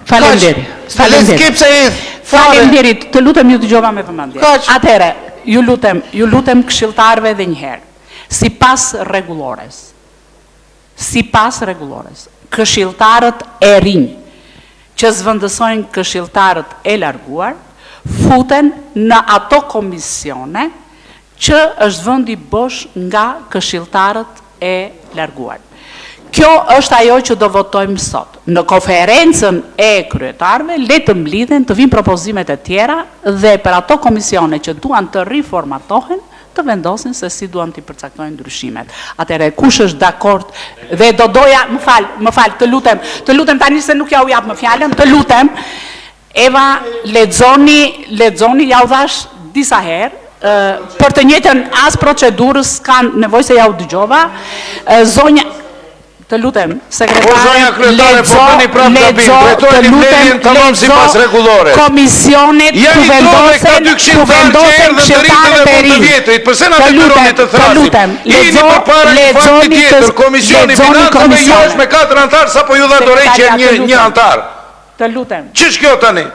Faleminderit. Kaq. Faleminderit. S'ke pse hedh. Fare. Faleminderit, të lutem ju dëgjova me vëmendje. Kaq. Atëherë, ju lutem, ju lutem këshilltarëve edhe një herë. Sipas rregullores, sipas rregullores, këshilltarët e rinj që zvendësojnë këshilltarët e larguar futen në ato komisione që është vendi bosh nga këshilltarët e larguar. Kjo është ajo që do votojmë sot. Në konferencën e kryetarëve le të mblidhen, të vinë propozimet e tjera dhe për ato komisione që duan të riformatohen, të vendosin se si duan t'i përcaktojnë ndryshimet. Atëherë kush është dakord dhe do doja, më fal, më fal, të lutem, të lutem tani se nuk ja u jap më fjalën, të lutem. Eva, lexoni, lexoni, ja u dhash disa herë, ë, për të njëjtën as procedurës s'ka nevojë se ja u dëgjova. Ë, Zonja, të lutem, sekretare, Po, zonja kryetare, po bëni prapë gabim, drejtojeni mbledhjen tamam sipas rregullores. Komisionet ku Jani trove këta vendosen, dy ku këshilltarë që vendosen erdhën të rinj këshilltarët dhe e mund të rinj. vjetrit. Përse na Të detyroni lutem, të Të thrasim? lutem, Jeni lexo, përpara një fakti lexoni të tjetër, Komisioni i lexoni Financave ju komisionet. është me katër antar, sapo ju dha dorëheqje Sekretarja, një të një lutem. antar. Të lutem. Ç'është kjo tani?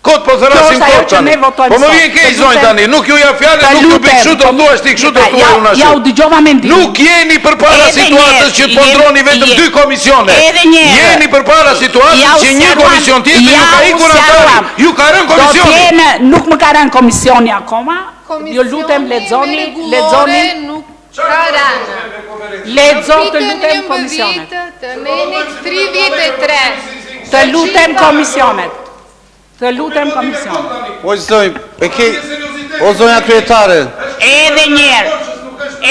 Kot po Kjo thrasim është ajo kot që tani. ne votojmë Po më sot. vjen keq Të zonjë lutem. tani, nuk ju jap fjalën, Të nuk ju bëj lutem, kështu do po- thuash ti kështu do Ja, thuaj unë Ja u ashtu. dëgjova mendimin. Nuk jeni përpara Edhe një situatës herë, që të po jemi- ndroni vetëm je- dy komisione. Edhe një herë. Jeni përpara situatës Ja u që një sqaruam, komision tjetër ju ja ka u ikur antari, sqaruam. ju ka rënë Do komisioni. t'jenë, nuk më ka rënë komisioni akoma. Ju lutem Komisioni lexoni, me rregullore lexoni, nuk ka rënë. lexo të Pikën lutem komisionet. 11 të nenit 33. Të lutem komisionet. Të lutem komisionet. O zonjë, e ke O zonja kryetare, Edhe një herë.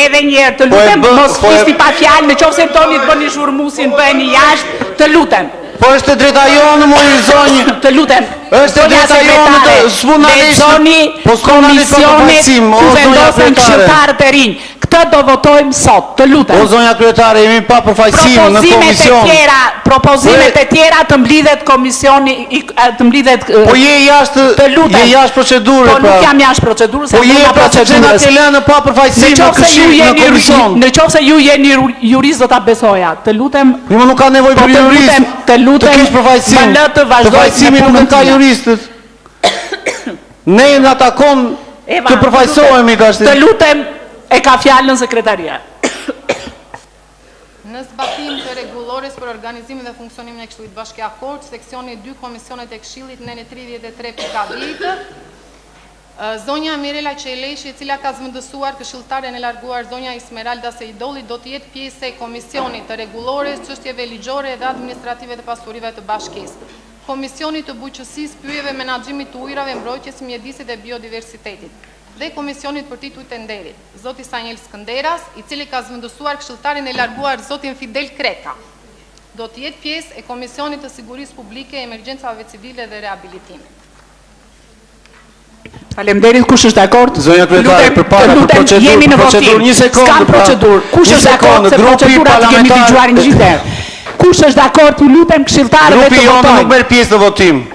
Edhe një herë, të Po e lutem, bën- mos po e- flisni pa fjalë, në qoftë se doni të bëni zhurmusin, bëheni jashtë, të lutem. po është e drejta jonë, moj zonjë. Të lutem. Është e drejta jonë të s'mund na lesh. Lexoni po s'mund na lesh pa komisionet o ku zonja vendosen kryetare. këshilltarët e rinj. Këtë do votojmë sot, të lutem. O zonja kryetare, jemi pa përfaqësim në Propozimet e komision. tjera, propozimet e tjera të mblidhet komisioni, i- të mblidhet Po je jashtë, të lutem. je jashtë procedure Po nuk pra. jam jashtë procedurës, Po jam je brenda pra sepse na procedurës. ke lënë pa përfaqësim Në në qoftë se ju këshill, në jeni komision. në qoftë se ju jeni jurist do ta besoja. Të lutem. Jo, më nuk ka nevojë po për të jurist. lutem, të lutem. Të kesh përfaqësim. Më lë të vazhdoj me Përfaqësimin nuk punën e ka time. juristët. Ne na takon Eva, të përfaqësohemi të lutem, tash. Të lutem, e ka fjalën sekretaria. Në zbatim të rregullores për organizimin dhe funksionimin e Këshillit Bashkiak Korçë, seksioni 2, Komisionet e Këshillit, neni 33.10, zonja Mirela Qeleshi, e cila ka zëvendësuar këshilltaren e larguar zonja Ismeralda Sejdolli, do të jetë pjesë e Komisionit të Rregullores, Çështjeve Ligjore dhe Administrative të Pasurive të Bashkisë, Komisionit të Bujqësisë, Pyjeve, Menaxhimit të Ujërave, Mbrojtjes së Mjedisit dhe Biodiversitetit dhe Komisionit për Titujt e Nderit, zoti Sanjel Skënderas, i cili ka zëvendësuar këshilltarin e larguar zotin Fidel Kreka, do të jetë pjesë e Komisionit të Sigurisë Publike, Emergjencave Civile dhe Rehabilitimit. Faleminderit, kush është dakord? Zonja kryetare, Lutem, përpara të për lutem, procedurë, jemi në për votim. procedurë, një sekondë, S'kam pra. procedurë. Kush Një është dakord sekondë, se grupi procedurat i kemi parlamentar- dëgjuar një gjithë herë. Kush është dakord, ju lutem këshilltarëve Grupi të jonë nuk votojnë. merr pjesë në votim.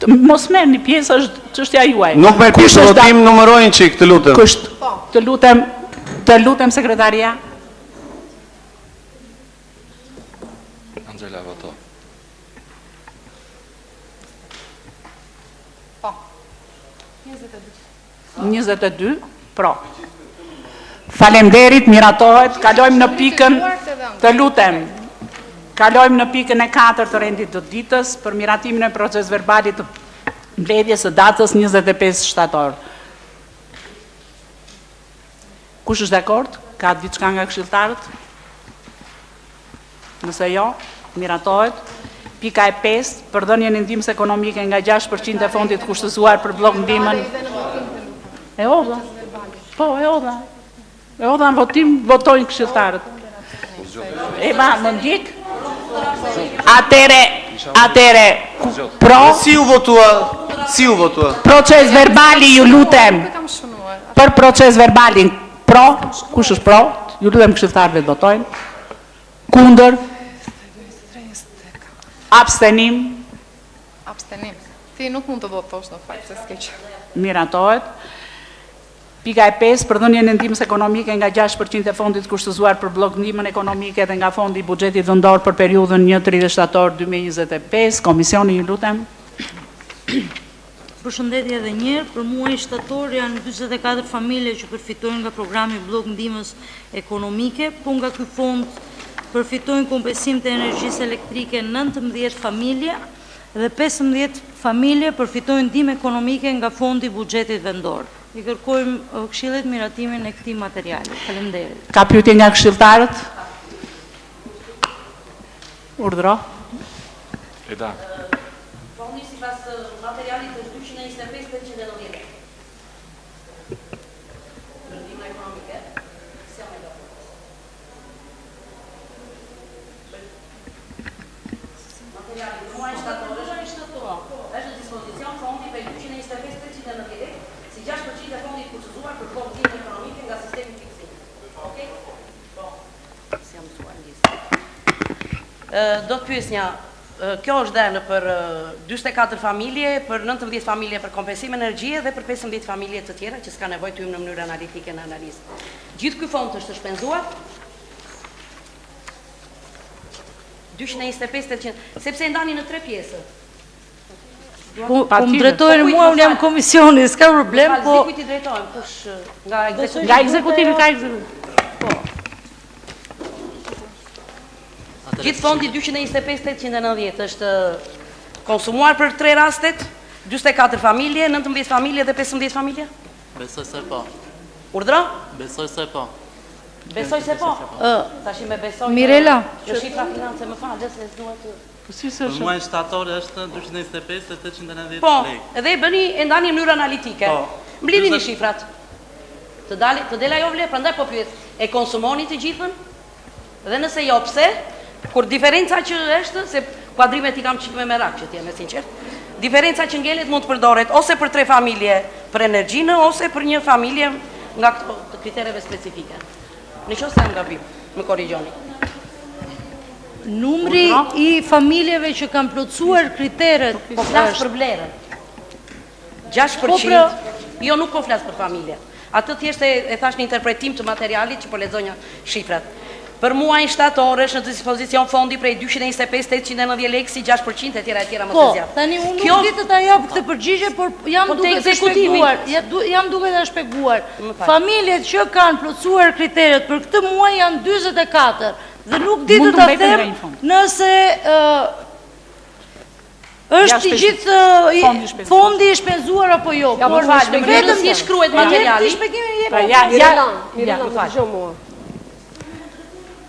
Mos merrni pjesë, është çështja juaj. Nuk merr Kush pjesë në është votim, numërojnë çik, të lutem. Kush të lutem, të lutem sekretaria. Angela voto. Po. 22. 22 pro. Faleminderit, miratohet. Kalojmë në pikën, të lutem. Kalojmë në pikën e katërt të rendit të ditës për miratimin e proces verbalit të mbledhjes së datës 25 shtator. Kush është dakord? Ka diçka nga këshilltarët? Nëse jo, miratohet. Pika e 5, për dhënien e ndihmës ekonomike nga 6% e fondit kushtëzuar për bllok ndihmën. E hodha. Po, e hodha. E hodha në votim, votojnë këshilltarët. Eva, më ndjek? Atere, atere, pro, Si u votua? Si u votua? proces verbali ju lutem. Për proces verbalin, pro, kush është pro? Ju lutem këshilltarëve të votojnë. Kundër? Abstenim? Abstenim. Ti nuk mund të votosh në fakt, se s'ke që. Miratohet. Pika e 5, për dhënien e ndihmës ekonomike nga 6% e fondit kushtëzuar për bllok ndihmën ekonomike dhe nga fondi i buxhetit vendor për periudhën 1-30 shtator 2025. Komisioni, ju lutem. Përshëndetje edhe një herë, për muajin shtator janë 44 familje që përfitojnë nga programi bllok ndihmës ekonomike, po nga ky fond përfitojnë kompensim të energjisë elektrike 19 familje dhe 15 familje përfitojnë ndihmë ekonomike nga fondi i buxhetit vendor. I kërkojmë këshillit miratimin e këtij materiali. Faleminderit. Ka pyetje nga këshilltarët? Urdhro. Eda. Fondi sipas materialit është 225 890. Për ndihmë ekonomike, si jam e lopës. Materiali për muajin shtator është është në dispozicion fondi prej 225 890 lekë, si 6% e fondit kushtëzuar për bllok ndihmë ekonomike nga sistemi fiksim. Okej? Po. Si jam mësuar ndjesë. Do të pyesja, kjo është dhënë për 44 familje, për 19 familje për kompensim energjie dhe për 15 familje të tjera që s'ka nevojë të hyjmë në mënyrë analitike në analizë. Gjithë ky fond është shpenzuar 225 800, sepse e ndani në tre pjesë. Po, po më drejtojnë mua, unë jam komisioni, s'ka problem, po... Kujt i drejtojmë, kush nga ekzekutivi? Nga ekzekutivi ka ekzekutivi. Po. Gjithë fondi 225 890 është konsumuar për tre rastet, 44 familje, 19 familje dhe 15 familje? Besoj se po. Urdhro? Besoj se po. Besoj se po. Tashi me besoj Mirela. Në shifra finance më fal, se s'dua të Po si se Për është? muajin shtator është 225 e 890 Po, lekë. edhe e bëni e ndani në mënyrë analitike. Po. Mblidhini 40 shifrat. Të dali, të del ajo vlerë, prandaj po pyet, e konsumoni të gjithën? Dhe nëse jo, pse? Kur diferenca që është, se kuadrimet i kam çik me merak që të jem e sinqert. Diferenca që ngelet mund të përdoret ose për tre familje për energjinë ose për një familje nga këto të kritereve specifike. Në qoftë se jam gabim, më korrigjoni. Numri i familjeve që kanë plotësuar kriteret Po flas për vlerën. 6 për Po, qind. pra. Jo, nuk po flas për familje. Atë thjesht e, e thash në interpretim të materialit që po lexonja shifrat. Për muajin shtator është në dispozicion fondi prej 225 890 lekë si 6% e tjera e tjera mos Po, e zgjat. tani unë Kjo nuk di të ta jap këtë përgjigje, por jam Po, te duke të ekzekutimi. shpjeguar, ja, du, jam duke ta shpjeguar. Më fal. Familjet që kanë plotësuar kriteret për këtë muaj janë 44 dhe nuk di Mund të të ta mbeten them nga një fond. nëse ë, është i gjithë ë, fondi i shpenzuar apo jo. Ja, por më fal, në mënyrën vetëm si shkruhet Ma jep materiali. ti shpjegimin, jep. Pra, ja, ja, Mirela, Mirela, më më fal. dëgjo mua.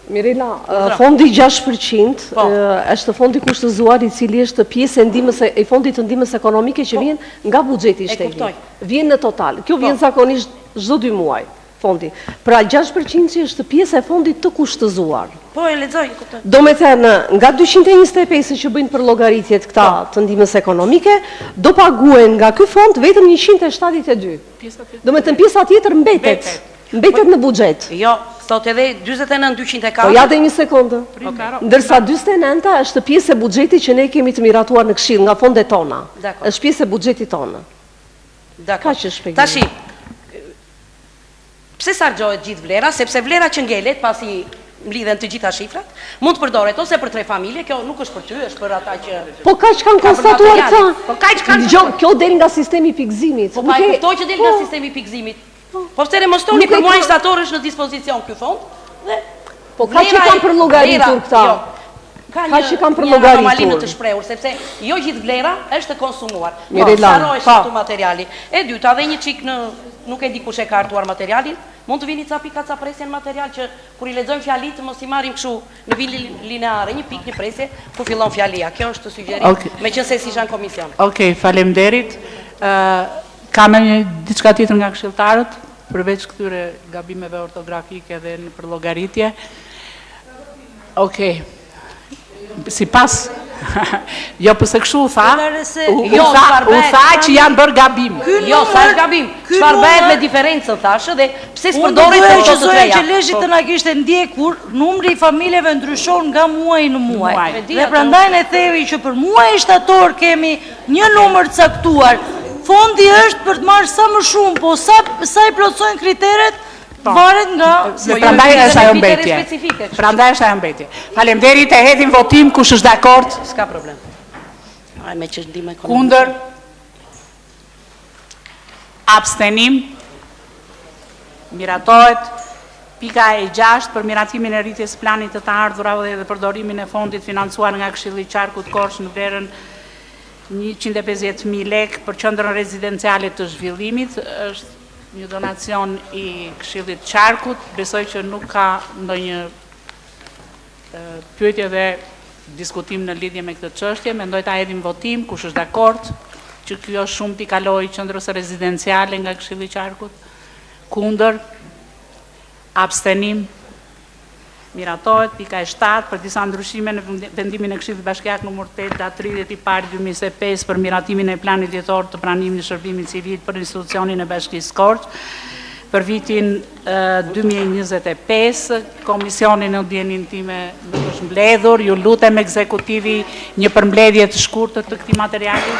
Mirela, ë, fondi 6% Po. ë, është fondi kushtëzuar i cili është pjesë e ndihmës e fondit të ndihmës ekonomike që vjen nga buxheti i Po. E shtetit. kuptoj. Vjen në total. Kjo vjen Po. zakonisht çdo 2 muaj fondi. Pra 6% është pjesë e fondit të kushtëzuar. Po e lexoj, e kuptoj. Do me thënë, nga 225 që bëjnë për llogaritjet këta Po. të ndihmës ekonomike, do paguen nga ky fond vetëm 172. Do me thënë pjesa tjetër mbetet. Mbetet në buxhet. Jo, thot edhe 49 204. Po ja dhe një sekondë. Okej. Ndërsa 49-a është pjesë e buxhetit që ne kemi të miratuar në Këshill nga fondet tona. Dakor. Është pjesë e buxhetit tonë. Dakor. Kaq është shpjegimi. Tashi, pse s'harxohet gjithë vlera? Sepse vlera që ngelet pasi mblidhen të gjitha shifrat, mund të përdoret ose për tre familje, kjo nuk është për ty, është për ata që Po kaq kanë Ka për konstatuar këta. materialin. Po kaq kanë Dëgjo, kjo del nga sistemi i pikëzimit. Po Nuk pa e e- kuptoj që del nga Po. sistemi i pikëzimit. Po pse ne mos thoni Nuk e për muajin ka- shtator është në dispozicion ky fond dhe Po kaq që vlera e- kanë për llogaritur vlera- këta. Jo. Ka Kaq një, që kanë për një anomali në llogaritur. të shprehur, sepse jo gjithë vlera është e konsumuar. Po, Mirela. sarohesh Po. këtu materiali. E dyta, dhe një çik në nuk e di kush e ka hartuar materialin, mund të vini ca pika ca presje në material që kur i lexojmë fjalitë mos i marrim kështu në vijë lineare, një pikë, një presje ku fillon fjalia. Kjo është sugjerim, Okej. meqense si isha në komision. Okej, faleminderit. Ë ka ndonjë diçka tjetër nga këshilltarët përveç këtyre gabimeve ortografike dhe në përllogaritje? Okej. Sipas Jo, po se kështu u tha. Kryetare, se- U, u Jo, tha, çfarë u bëhet? tha që janë bërë gabim. Ky Jo, sa numër- është gabim? ky Çfarë bëhet numër- me diferencën thashë dhe pse Unë do s'përdoret doja për që këto të zoja treja? që Leshi të na kishte ndjekur, numri i familjeve ndryshon nga muaji në muaj. Muaj. E di Dhe ato. prandaj ne themi që për muajin shtator kemi një numër të caktuar. Fondi është për të marrë sa më shumë, po sa sa i plotësojnë kriteret varet nga Dhe Po, jo, prandaj jo, është ajo me kritere mbetje. specifike, kështu. Prandaj është ajo mbetje. Faleminderit, e hedhim votim, kush është dakord? S'ka problem. Ai me që është ndihmë ekonomike. Kundër? Abstenim? Miratohet. Pika e 6 për miratimin e rritjes së planit të të ardhurave dhe përdorimin e fondit financuar nga Këshilli i Qarkut Korçë në vlerën 150.000 lekë për qendrën rezidenciale të zhvillimit është një donacion i Këshillit të Qarkut. Besoj që nuk ka ndonjë e, pyetje dhe diskutim në lidhje me këtë çështje. Mendoj ta hedhim votim, kush është dakord që kjo shumë t'i kalojë qendrës rezidenciale nga Këshilli i Qarkut? Kundër? Abstenim? Miratohet pika e 7 për disa ndryshime në vendimin e Këshillit Bashkiak numër 8 datë 30 i parë 2025 për miratimin e planit vjetor të pranimit në shërbimin civil për institucionin e Bashkisë Korçë për vitin e, 2025. Komisioni në djenin time nuk është mbledhur. Ju lutem ekzekutivi një përmbledhje të shkurtër të këtij materiali.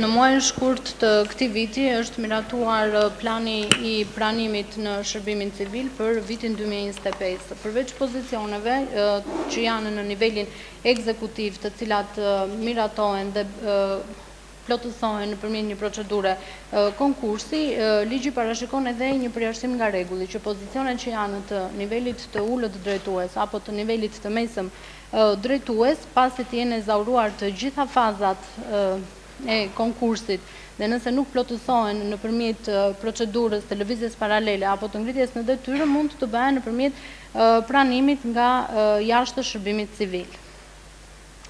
Në muajin shkurt të këtij viti është miratuar eh, plani i pranimit në shërbimin civil për vitin 2025. Përveç pozicioneve eh, që janë në nivelin ekzekutiv, të cilat eh, miratohen dhe eh, plotësohen nëpërmjet një procedure eh, konkursi, eh, ligji parashikon edhe një përjashtim nga rregulli që pozicionet që janë të nivelit të ulët drejtues apo të nivelit të mesëm eh, drejtues, pasi të jenë ezauruar të gjitha fazat eh, e konkursit dhe nëse nuk plotësohen nëpërmjet eh, procedurës të lëvizjes paralele apo të ngritjes në detyrë, mund të bëhen nëpërmjet eh, pranimit nga eh, jashtë shërbimit civil.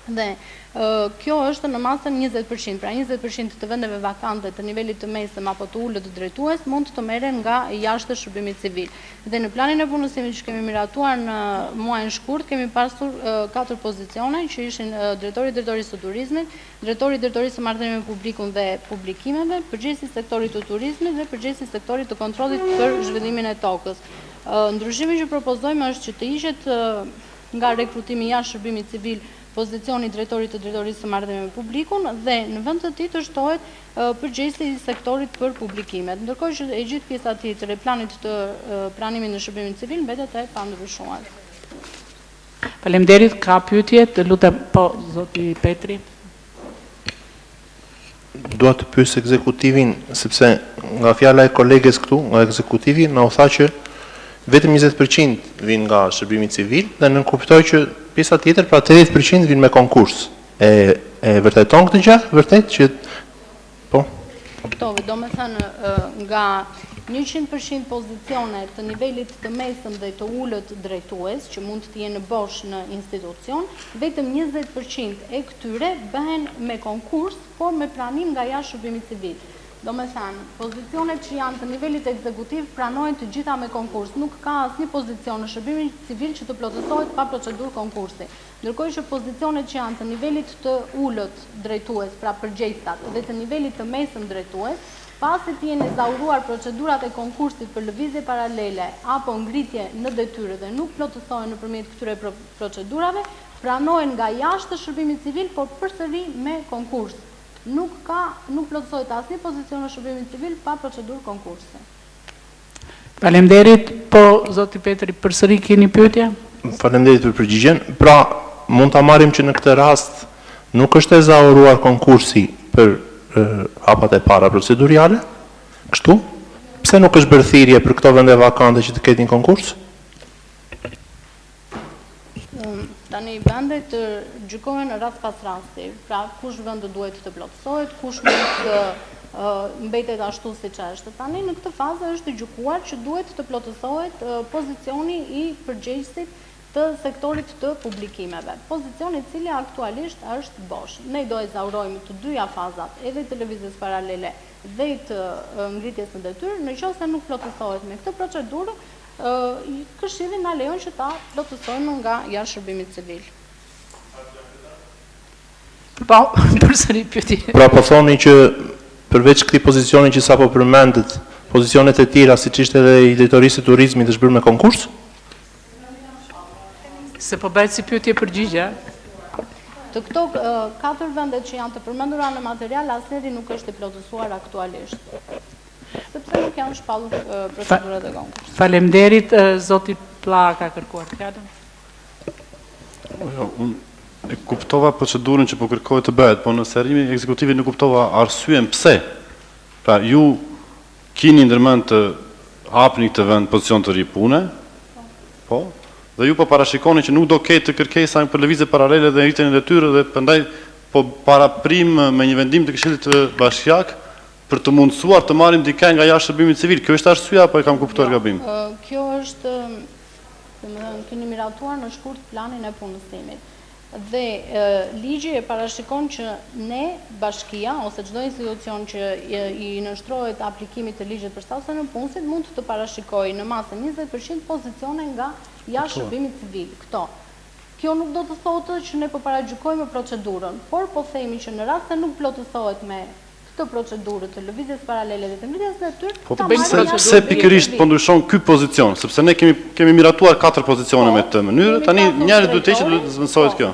Dhe kjo është në masën 20%, pra 20% të vendeve vakante të nivelit të mesëm apo të ulët drejtues mund të merren nga jashtë shërbimit civil. Dhe në planin e punësimit që kemi miratuar në muajin shkurt kemi pasur katër pozicione që ishin drejtori i drejtorisë së turizmit, drejtori i drejtorisë së marrëdhënieve me publikun dhe publikimeve, përgjegjësi i sektorit të turizmit dhe përgjegjësi i sektorit të kontrollit për zhvillimin e tokës. Ndryshimi që propozojmë është që të hiqet nga rekrutimi jashtë shërbimit civil pozicioni i drejtorit të Drejtorisë së Marrëdhënieve me Publikun dhe në vend të tij të shtohet përgjegjësi i sektorit për publikimet. Ndërkohë që e gjithë pjesa tjetër e planit të pranimit në shërbimin civil mbetet e pandryshuar. Faleminderit, ka pyetje, të lutem, po zoti Petri. Dua të pyes ekzekutivin, sepse nga fjala e koleges këtu, nga ekzekutivi, na u tha që vetëm 20% vijnë nga shërbimi civil dhe nënkuptoj që pjesa tjetër, pra 80% vijnë me konkurs. E e vërteton këtë gjë? Vërtet që po? Kuptove, domethënë nga 100% pozicione të nivelit të mesëm dhe të ulët drejtues, që mund të jenë bosh në institucion, vetëm 20% e këtyre bëhen me konkurs, por me pranim nga jashtë shërbimit civil. Domethënë, pozicionet që janë të nivelit ekzekutiv pranohen të gjitha me konkurs. Nuk ka asnjë pozicion në shërbimin civil që të plotësohet pa procedurë konkursi. Ndërkohë që pozicionet që janë të nivelit të ulët drejtues, pra përgjegjësat, dhe të nivelit të mesëm drejtues, pasi të jenë ezauruar procedurat e konkursit për lëvizje paralele apo ngritje në detyrë dhe nuk plotësohen nëpërmjet këtyre procedurave, Pranohen nga jashtë shërbimit civil, por përsëri me konkurs. Nuk ka, nuk plotësohet asnjë pozicion në shërbimin civil pa procedurë konkursi. Faleminderit. Po, zoti Petri, përsëri keni pyetje? Faleminderit për përgjigjen. Pra, mund ta marrim që në këtë rast nuk është ezauruar konkursi për hapat e para proceduriale? Kështu? Pse nuk është bërë thirrje për këto vende vakante që të ketë një konkurs? Tani vendet gjykohen rast pas rasti, pra kush vend duhet të plotësohet, kush mund të mbetet ashtu siç është. Tani në këtë fazë është gjykuar që duhet të plotësohet pozicioni i përgjegjësit të sektorit të publikimeve, pozicion i cili aktualisht është bosh. Ne do ezaurojmë të dyja fazat, edhe të lëvizjes paralele dhe të ngritjes në detyrë, në qoftë se nuk plotësohet me këtë procedurë, Këshilli na lejon që ta plotësojmë nga jashtë shërbimit civil. Po, përsëri pyetje. Pra po thoni që përveç këtij pozicioni që sapo përmendët, pozicionet e tjera siç ishte edhe i drejtorisë së turizmit është bërë me konkurs? Se po bëhet si pyetje përgjigje. Të këto katër vendet që janë të përmendura në material, asnjëri nuk është i plotësuar aktualisht. Sepse nuk janë shpallur procedurat e konkursit. Faleminderit, zoti Pllaha ka kërkuar fjalën. Jo, unë e kuptova procedurën që po kërkohet të bëhet, po në sqarimin e ekzekutivit nuk kuptova arsyen pse. Pra ju kini ndërmend të hapni këtë vend pozicion të ri pune, po, dhe ju po parashikoni që nuk do ketë kërkesa për lëvizje paralele dhe ngritje në detyrë dhe prandaj po paraprijmë me një vendim të Këshillit Bashkiak Për të mundësuar të marrim dikë nga jashtë shërbimit civil, kjo është arsyeja apo e kam kuptuar jo, gabim? Kjo është, domethënë, keni miratuar në shkurt planin e punësimit. Dhe ligji e parashikon që ne, bashkia, ose çdo institucion që i nënshtrohet aplikimit të ligjit për statusin e nëpunësit, mund të parashikojë në masën 20% pozicione nga jashtë shërbimit civil. Këto. Kjo nuk do të thotë që ne po paragjykojmë procedurën, por po themi që në rast se nuk plotësohet me këtë procedurë të lëvizjes paralele dhe të ngritjes në detyrë, Po ta marrim pse jashtë pse shërbimit pikërisht civil. po ndryshon ky pozicion? Sepse ne kemi kemi miratuar katër pozicione me Po, këtë mënyrë, kemi tani pasur njëri duhet të heqet, duhet drejtorin, të zëvendësohet po, kjo.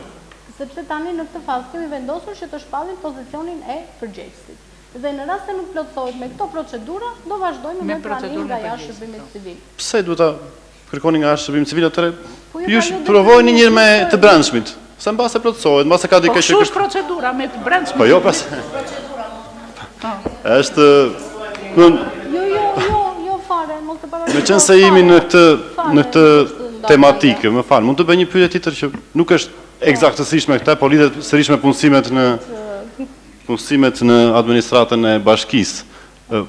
sepse tani në këtë fazë kemi vendosur që të shpallim pozicionin e përgjegjësit. Dhe në rast se nuk plotësohet me këto procedura, do vazhdojmë Me me pranim procedurën nga e jashtë përgjegjësit, shërbimit po. civil. Pse duhet ta Kërkoni nga jashtë shërbimit civil atëherë Po jo, ju pra jo provojeni një herë me detyrimisht të brendshmit. Se mbase plotësohet, mbase ka Po dikë që kështu është procedura me të brendshmit. Po jo pas. Po. Është në Jo, jo, jo, jo fare, mos e paragjykoni. Meqenëse jemi në këtë në këtë tematikë, më fal, mund të bëj një pyetje tjetër që nuk është Po. ekzaktësisht me këtë, po lidhet sërish me punësimet në punësimet në administratën e bashkisë.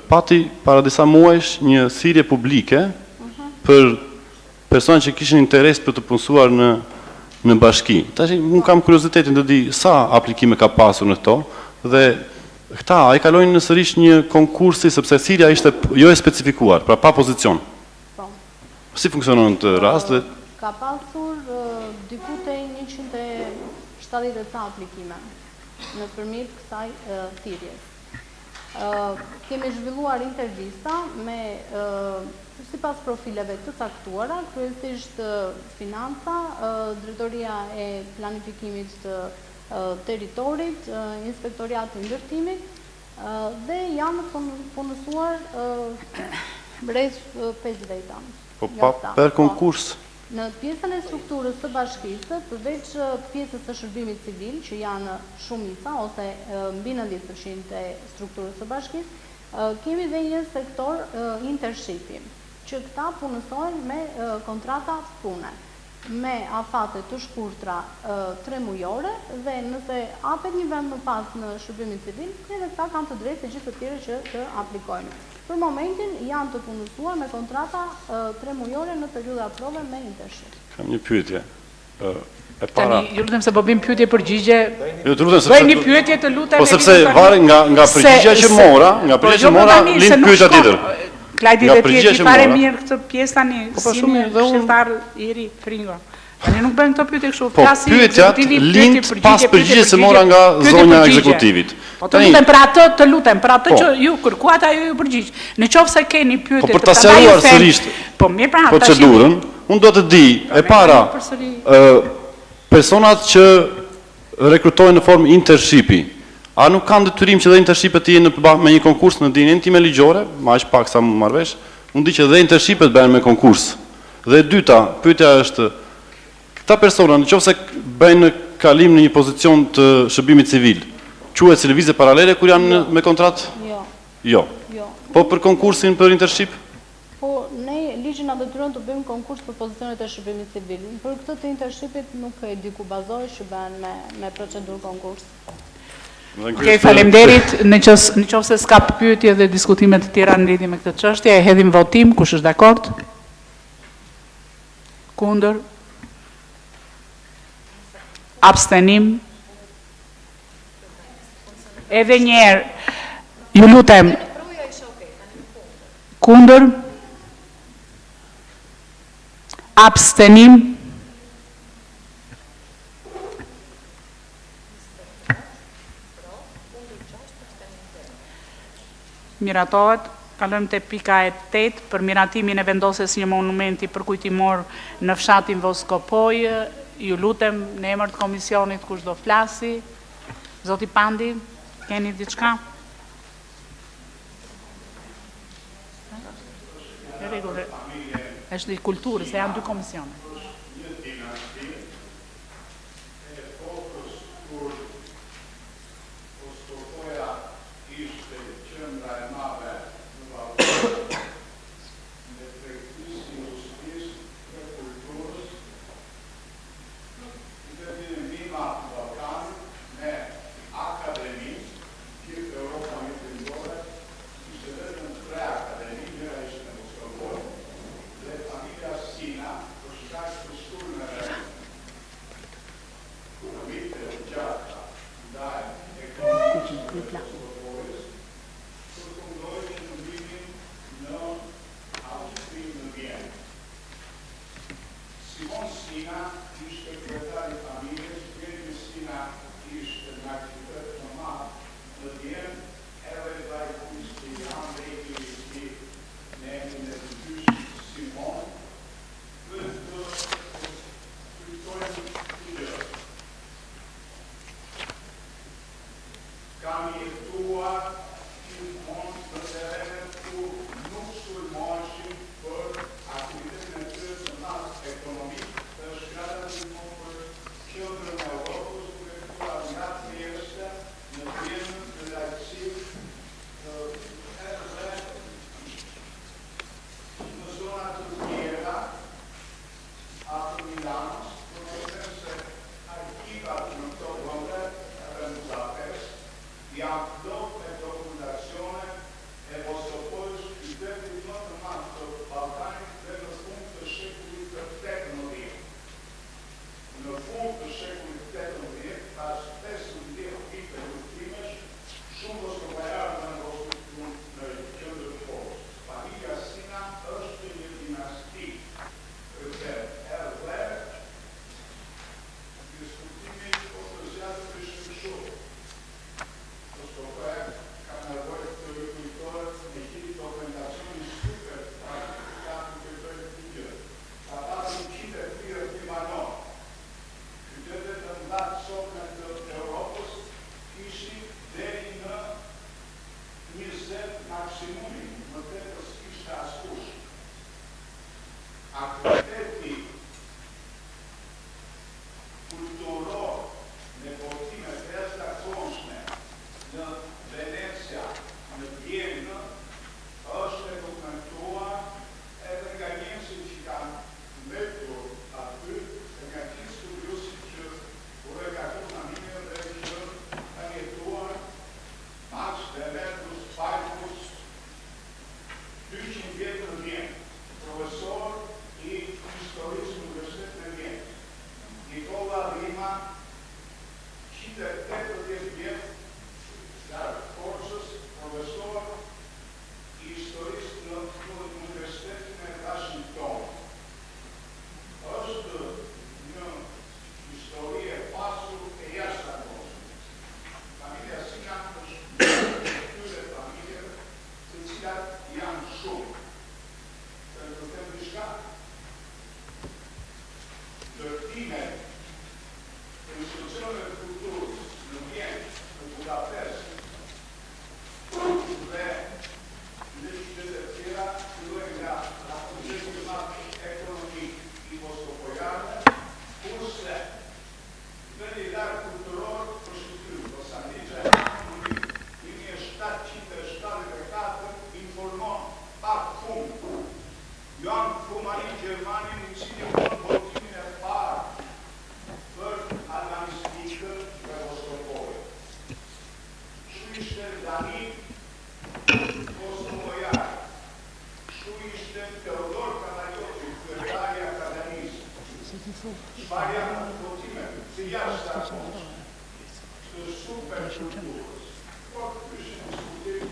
Pati para disa muajsh një thirrje publike për persona që kishin interes për të punësuar në në bashki. Tash unë kam kuriozitetin të di sa aplikime ka pasur në këto dhe këta a i kalojnë në sërish një konkursi sepse thirrja ishte jo e specifikuar, pra pa pozicion. Po. Si funksionon në këtë rast dhe Ka pasur diku te 170 e ca aplikime nëpërmjet kësaj thirrjes. Kemi zhvilluar intervista me sipas profileve të caktuara, kryesisht financa, drejtoria e planifikimit të territorit, inspektoriati i ndërtimit dhe janë punësuar rreth 5 veta. Po pa për konkurs? Në pjesën e strukturës së bashkisë, përveç pjesës së shërbimit civil, që janë shumica ose mbi 90% e strukturës së bashkisë, kemi dhe një sektor internshipi, që këta punësohen me kontrata pune, me afate të shkurtra tremujore dhe nëse hapet një vend më pas në shërbimin civil, edhe këta kanë të drejtë si gjithë të tjerët që të aplikojnë. Për momentin janë të punësuar me kontrata tremujore në periudha prove me internship. Kam një pyetje. E para. Tani, ju lutem se po bëjmë pyetje përgjigje. Jo, të lutem sepse Bëj një pyetje të lutem. Po sepse varet nga nga përgjigja që mora, nga po, përgjigja jo, që mora, lind pyetja tjetër. Klajdi dhe ti e di fare mirë këtë pjesë tani, po, po, si një këshilltar i ri, Fringo. Tani nuk bëjmë këto pyetje kështu, po, flasi pyetja lind pas përgjigjes së mora nga zonja e ekzekutivit. Po të lutem për atë, të lutem për atë Po. që ju kërkuat ajo ju përgjigj. Në qoftë se keni pyetje Po për ta sqaruar sërish po mirë pra, tash procedurën, unë do të di, e para, ë personat që rekrutohen në formë internshipi, a nuk kanë detyrim që dhe internshipet të jenë në me një konkurs në dijeninë time ligjore, me aq pak sa më marr vesh, unë di që dhe internshipet bëhen me konkurs. Dhe e dyta, pyetja është, këta persona në qoftë se bëjnë kalim në një pozicion të shërbimit civil, quhet si lëvizje paralele kur janë Jo. me kontratë? Jo. Jo. Jo. Po për konkursin për internship? Po ne ligji na detyron të bëjmë konkurs për pozicionet e shërbimit civil. Për këtë të internshipit nuk e di ku bazohesh që bëhen me me procedurë konkurs. Okej, faleminderit. Në qoftë në qoftë se s'ka pyetje dhe diskutime të tjera në lidhje me këtë çështje, e hedhim votim. Kush është dakord? Kundër? Abstenim? Edhe një herë, ju lutem. Kundër? Abstenim? Miratohet. Kalojmë te pika e 8 për miratimin e vendosjes një monumenti përkujtimor në fshatin Voskopojë. Ju lutem në emër të komisionit kush do flasi. Zoti Pandi, keni diçka? Në rregull. Është i kulturës, se janë dy komisione. Voskopoja ishte qendra e madhe në Ballkan, e tregtisë, industrisë dhe kulturës, qytetin më i madh të Ballkanit me akademi, gjithë Europa Juglindore kishte vetëm tre akademi, njëra ishte në Voskopojë dhe familja Sina për shkak të sulmeve Kam jetuar gjithmonë në terrenet ku nuk sulmoheshin për aktivitetin e tyre të madh ekonomik, është grada gjithmonë për qendrën e Europës, duke fituar nga Trieste në Vjenë, në Leipzig, edhe në zona të tjera afër Milanos, por do të them se arkivat në këto vende, edhe në Budapest, janë plot me dokumentacione e Voskopojës, qytetit më të madh të Ballkanit dhe në fund të shekullit të 18. Në fund. Ndërtimet e institucioneve të kulturës në Vjenë, në Budapest dhe në qytete të tjera fillojnë nga buxheti i madh ekonomik i voskopojanëve, kurse niveli i lartë kulturor është i tyre. Kostandin Xhajmani në vitin 1774 informon pa fund Joan Thumani gjermanin i cili bën botimin e parë për albanistikën dhe Voskopojën. Kështu ishte Dani Voskopojari. Kështu ishte Teodor Kanagjoti, kryetari i Akademisë. Çfarë janë ato botime të jashtëzakonshme të superkulturës? Por ky është një diskutim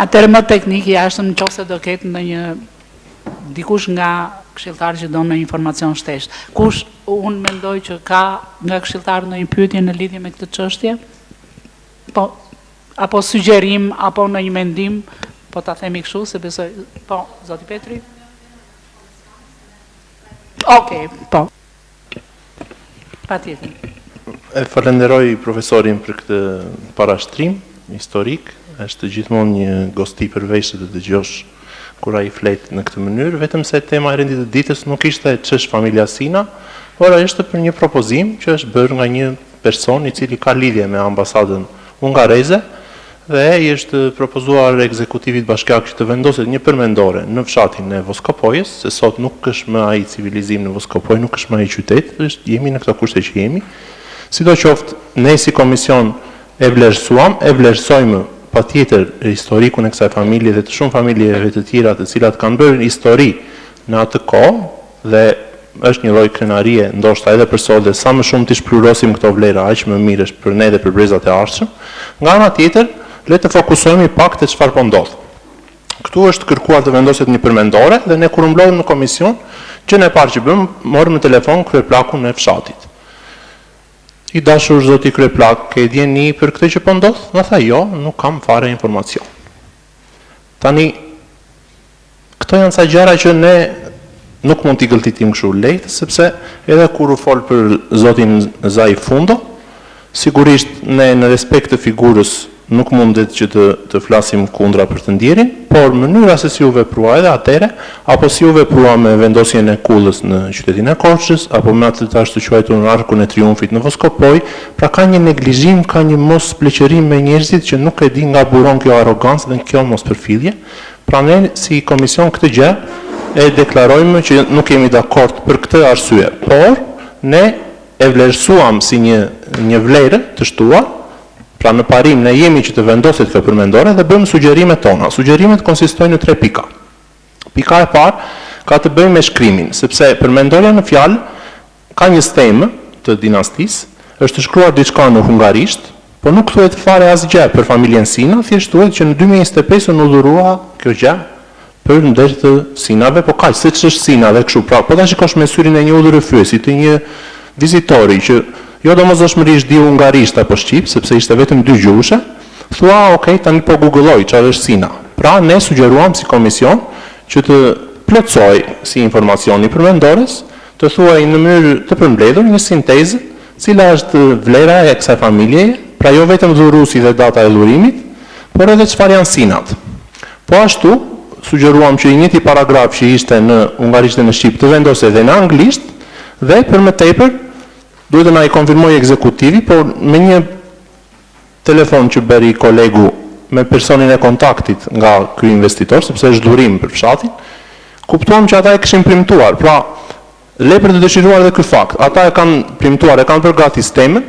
Atëherë më teknik i jashtëm në qoftë se do ketë ndonjë dikush nga këshilltarët që do ndonjë informacion shtesë. Kush unë mendoj që ka nga këshilltarët ndonjë pyetje në lidhje me këtë çështje? Po, apo sugjerim, apo ndonjë mendim, po ta themi kështu, se besoj, po, zoti Petri? Okej, po. Patjetër. E falenderoj profesorin për këtë parashtrim historik. Është gjithmonë një gosti për veshë të dëgjosh kur ai flet në këtë mënyrë, vetëm se tema e rendit të ditës nuk ishte ç'është familja Sina, por është për një propozim që është bërë nga një person i cili ka lidhje me ambasadën hungareze dhe i është propozuar ekzekutivit bashkiak që të vendoset një përmendore në fshatin e Voskopojës, se sot nuk është më ai civilizim në Voskopojë, nuk është më ai qytet, është jemi në këto kushte që jemi. Sidoqoftë, ne si komision e vlerësuam, e vlerësojmë patjetër historikun e kësaj familje dhe të shumë familjeve të tjera të cilat kanë bërë histori në atë kohë, Dhe është një lloj krenarie, ndoshta edhe për sot dhe sa më shumë t'i shplurosim këto vlera, aq më mirë është për ne dhe për brezat e ardhshëm. Nga ana tjetër, le të fokusohemi pak te çfarë po ndodh. Këtu është kërkuar të vendoset një përmendore dhe ne kur u mblodhëm në komision, gjënë e parë që bëmë, morëm në telefon kryeplakun e fshatit. I dashur zoti kryeplak, ke dijeni për këtë që po ndodh? Na tha jo, nuk kam fare informacion. Tani, Këto janë ca gjëra që ne nuk mund t'i gëlltitim kështu lehtë, sepse edhe kur u fol për zotin Zai Fundo, sigurisht ne në respekt të figurës nuk mundet që të të flasim kundra për të ndjerin, por mënyra se si u veprua edhe atëherë, apo si u veprua me vendosjen e kullës në qytetin e Korçës, apo me atë të ashtuquajturën Arkun e Triumfit në Voskopojë, pra ka një neglizhim, ka një mospleqërim me njerëzit që nuk e di nga buron kjo arrogancë dhe kjo mospërfillje, Pra ne si komision këtë gjë e deklarojmë që nuk jemi dakord për këtë arsye, por ne e vlerësuam si një një vlerë të shtuar, pra në parim ne jemi që të vendoset kjo përmendore dhe bëjmë sugjerimet tona. Sugjerimet konsistojnë në tre pika. Pika e parë ka të bëjë me shkrimin, sepse përmendorja në fjalë Ka një stemë të dinastisë, është shkruar diçka në hungarisht, por nuk thuhet fare asgjë për familjen Sina, thjesht thuhet që në 2025 u dhurua kjo gjë për nder të Sinave, po kaq, se ç'është Sina dhe kështu, pra po ta shikosh me syrin e një udhërrëfyesi, të një vizitori që jo domosdoshmërisht di hungarisht apo shqip, sepse ishte vetëm dygjuhëshe, thua ok, tani po google-oj çfarë është Sina. Pra ne sugjeruam si komision që të plotësohej si informacioni i përmendores, Të thuaj në mënyrë të përmbledhur, një sintezë, cila është vlera e kësaj familjeje, pra jo vetëm dhuruesi dhe data e dhurimit, por edhe çfarë janë sinat. Po ashtu, sugjeruam që i njëjti paragraf që ishte në hungarisht dhe në shqip të vendosej dhe në anglisht dhe për më tepër duhet të na i konfirmojë ekzekutivi, por me një telefon që bëri kolegu me personin e kontaktit nga ky investitor, sepse është dhurim për fshatin, kuptuam që ata e kishin premtuar. Pra, le për të dëshiruar edhe ky fakt. Ata e kanë premtuar, e kanë bërë gati stemën,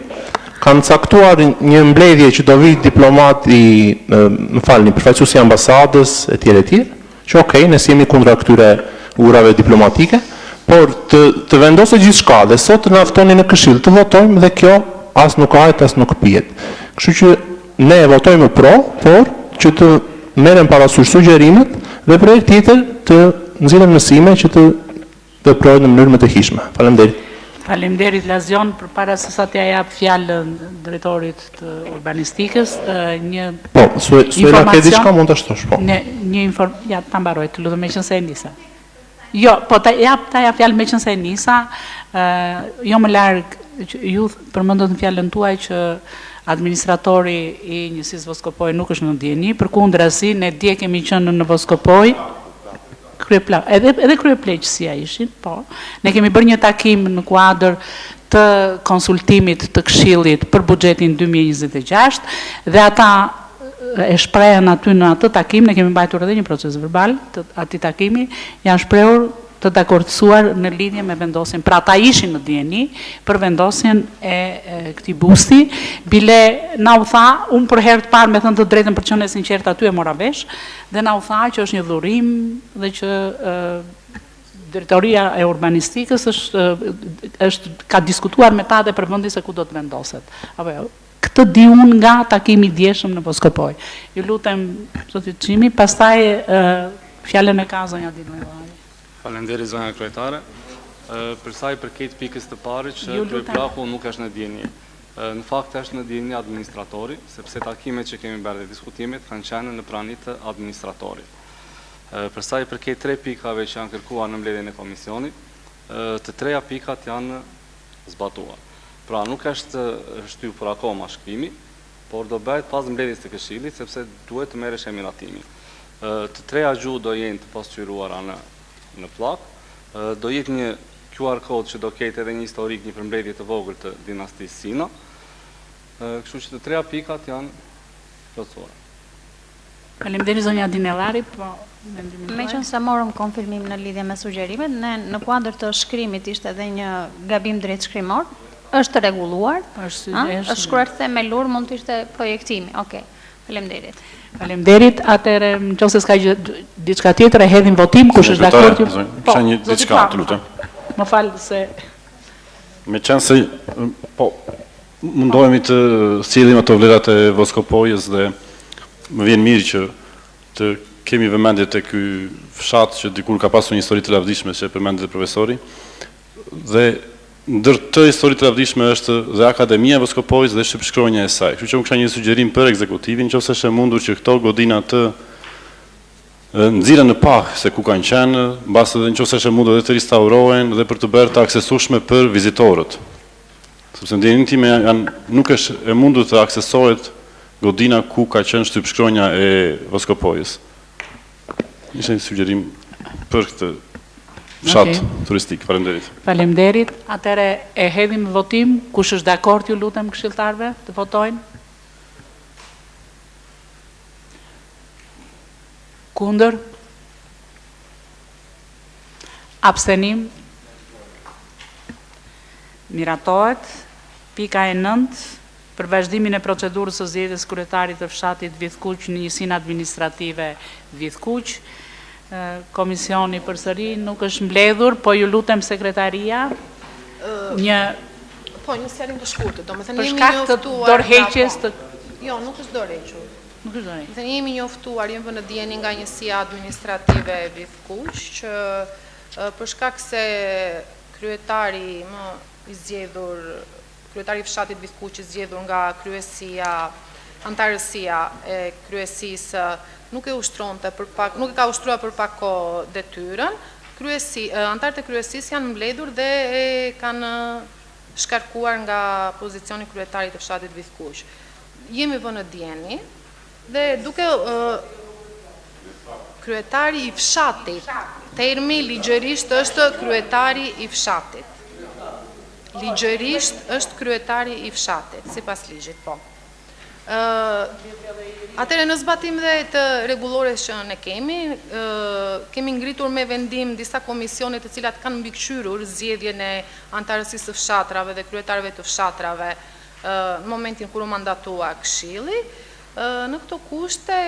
kanë caktuar një mbledhje që do vijë diplomati, më falni, përfaqësuesi i ambasadës etj etj, që ok, ne s'jemi kundra këtyre urave diplomatike, por të të vendoset gjithçka dhe sot të na ftoni në këshill të votojmë dhe kjo as nuk hahet as nuk pihet. Kështu që ne e votojmë pro, por që të merren parasysh sugjerimet dhe për herë tjetër të nxirren mësime që të veprohet në mënyrë më të hijshme. Faleminderit. Faleminderit Lazion, përpara se sa t'ia jap fjalën drejtorit të urbanistikës, një Po, Suela ke diçka mund ta shtosh, po. Një një inform, ja ta mbaroj, të lutem meqenëse e nisa. Jo, po ta jap ta jap fjalën meqenëse e nisa, ë jo më larg që ju përmendët në fjalën tuaj që administratori i njësisë Voskopojë nuk është në dijeni, përkundrazi ne dje kemi qenë në Voskopojë. Kryeplak, edhe edhe kryepleqësia ishin, po. Ne kemi bërë një takim në kuadër të konsultimit të Këshillit për buxhetin 2026 dhe ata e shprehën aty në atë takim, ne kemi mbajtur edhe një procesverbal të atij takimi, janë shprehur të dakordësuar në lidhje me vendosjen, pra ata ishin në dijeni për vendosjen e, e këtij busti, bile na u tha, unë për herë të parë me thënë të drejtën për të qenë e sinqertë aty e mora vesh, dhe na u tha që është një dhurim dhe që e, drejtoria e urbanistikës është është ka diskutuar me ta dhe për vendin se ku do të vendoset. Apo jo. Këtë di unë nga takimi i djeshëm në Voskopojë. Ju lutem, zoti Çimi, pastaj fjalën e ka zonja Dinellari. Faleminderit zonja kryetare. Për sa i përket pikës të parë që kryeplaku nuk është në dijeni. Në fakt është në dijeni administratori, sepse takimet që kemi bërë dhe diskutimet kanë qenë në prani të administratorit. Për sa i përket tre pikave që janë kërkuar në mbledhjen e komisionit, të treja pikat janë zbatuar. Pra nuk është shtypur akoma shkrimi, por do bëhet pas mbledhjes të këshillit, sepse duhet të merresh e miratimi. Të treja gjuhë do jenë të pasqyruara në në pllakë. Do jetë një QR kod që do ketë edhe një historik, një përmbledhje të vogël të dinastisë Sino. Kështu që të treja pikat janë plotësuara. Faleminderit zonja Dinellari, po mendimin tuaj. Meqenëse morëm konfirmim në lidhje me sugjerimet, ne në kuadër të shkrimit ishte edhe një gabim drejtshkrimor, është rregulluar, është është shkruar themelur, mund të ishte projektimi. Okej. Faleminderit. Faleminderit. Atëherë, nëse s'ka gjë diçka tjetër, e hedhim votim, kush është dakord? Po, kisha një diçka, të lutem. Më fal se Meqenëse po mundohemi të sjellim ato vlerat e Voskopojës dhe më vjen mirë që të kemi vëmendje te ky fshat që dikur ka pasur një histori të lavdishme që e përmendi dhe profesori dhe ndër të histori të lavdishme është dhe Akademia e Voskopojës dhe shtypshkronja e saj. Kështu që unë kisha një sugjerim për ekzekutivin, nëse është e mundur që këto godina të nxirren në pah se ku kanë qenë, mbase edhe nëse është e mundur edhe të restaurohen dhe për të bërë të aksesueshme për vizitorët. Sepse në dijeninë time janë nuk është e mundur të aksesohet godina ku ka qenë shtypshkronja e Voskopojës. Ishte një sugjerim për këtë fshat okay. turistik. Faleminderit. Faleminderit. Atëherë e hedhim në votim. Kush është dakord, ju lutem këshilltarëve të votojnë? Kundër? Abstenim? Miratohet. Pika e 9, për vazhdimin e procedurës së zgjedhjes kryetarit të fshatit Vithkuq në njësinë administrative Vithkuq. Komisioni përsëri nuk është mbledhur, po ju lutem sekretaria një Po, një sqarim të shkurtër, domethënë jemi njoftuar. Për shkak të dorëheqjes të Jo, nuk është dorëhequr. Nuk është dorëhequr. Domethënë jemi njoftuar, jemi vënë në dijeni nga njësia administrative Vithkuq që për shkak se kryetari më i zgjedhur, kryetari i fshatit Vithkuq i zgjedhur nga kryesia, anëtarësia e kryesisë nuk e ushtronte për pak, nuk e ka ushtruar për pak kohë detyrën, kryesi, anëtarët e kryesisë janë mbledhur dhe e kanë shkarkuar nga pozicioni i kryetarit të fshatit Vithkuq. Jemi vënë në dijeni dhe duke kryetari i fshatit, termi ligjërisht është kryetari i fshatit. Ligjërisht është kryetari i fshatit, sipas ligjit, po. Atëherë në zbatim dhe të rregullores që ne kemi, kemi ngritur me vendim disa komisione të cilat kanë mbikëqyrur zgjedhjen e anëtarësisë së fshatrave dhe kryetarëve të fshatrave në momentin kur u mandatua këshilli. Në këto kushte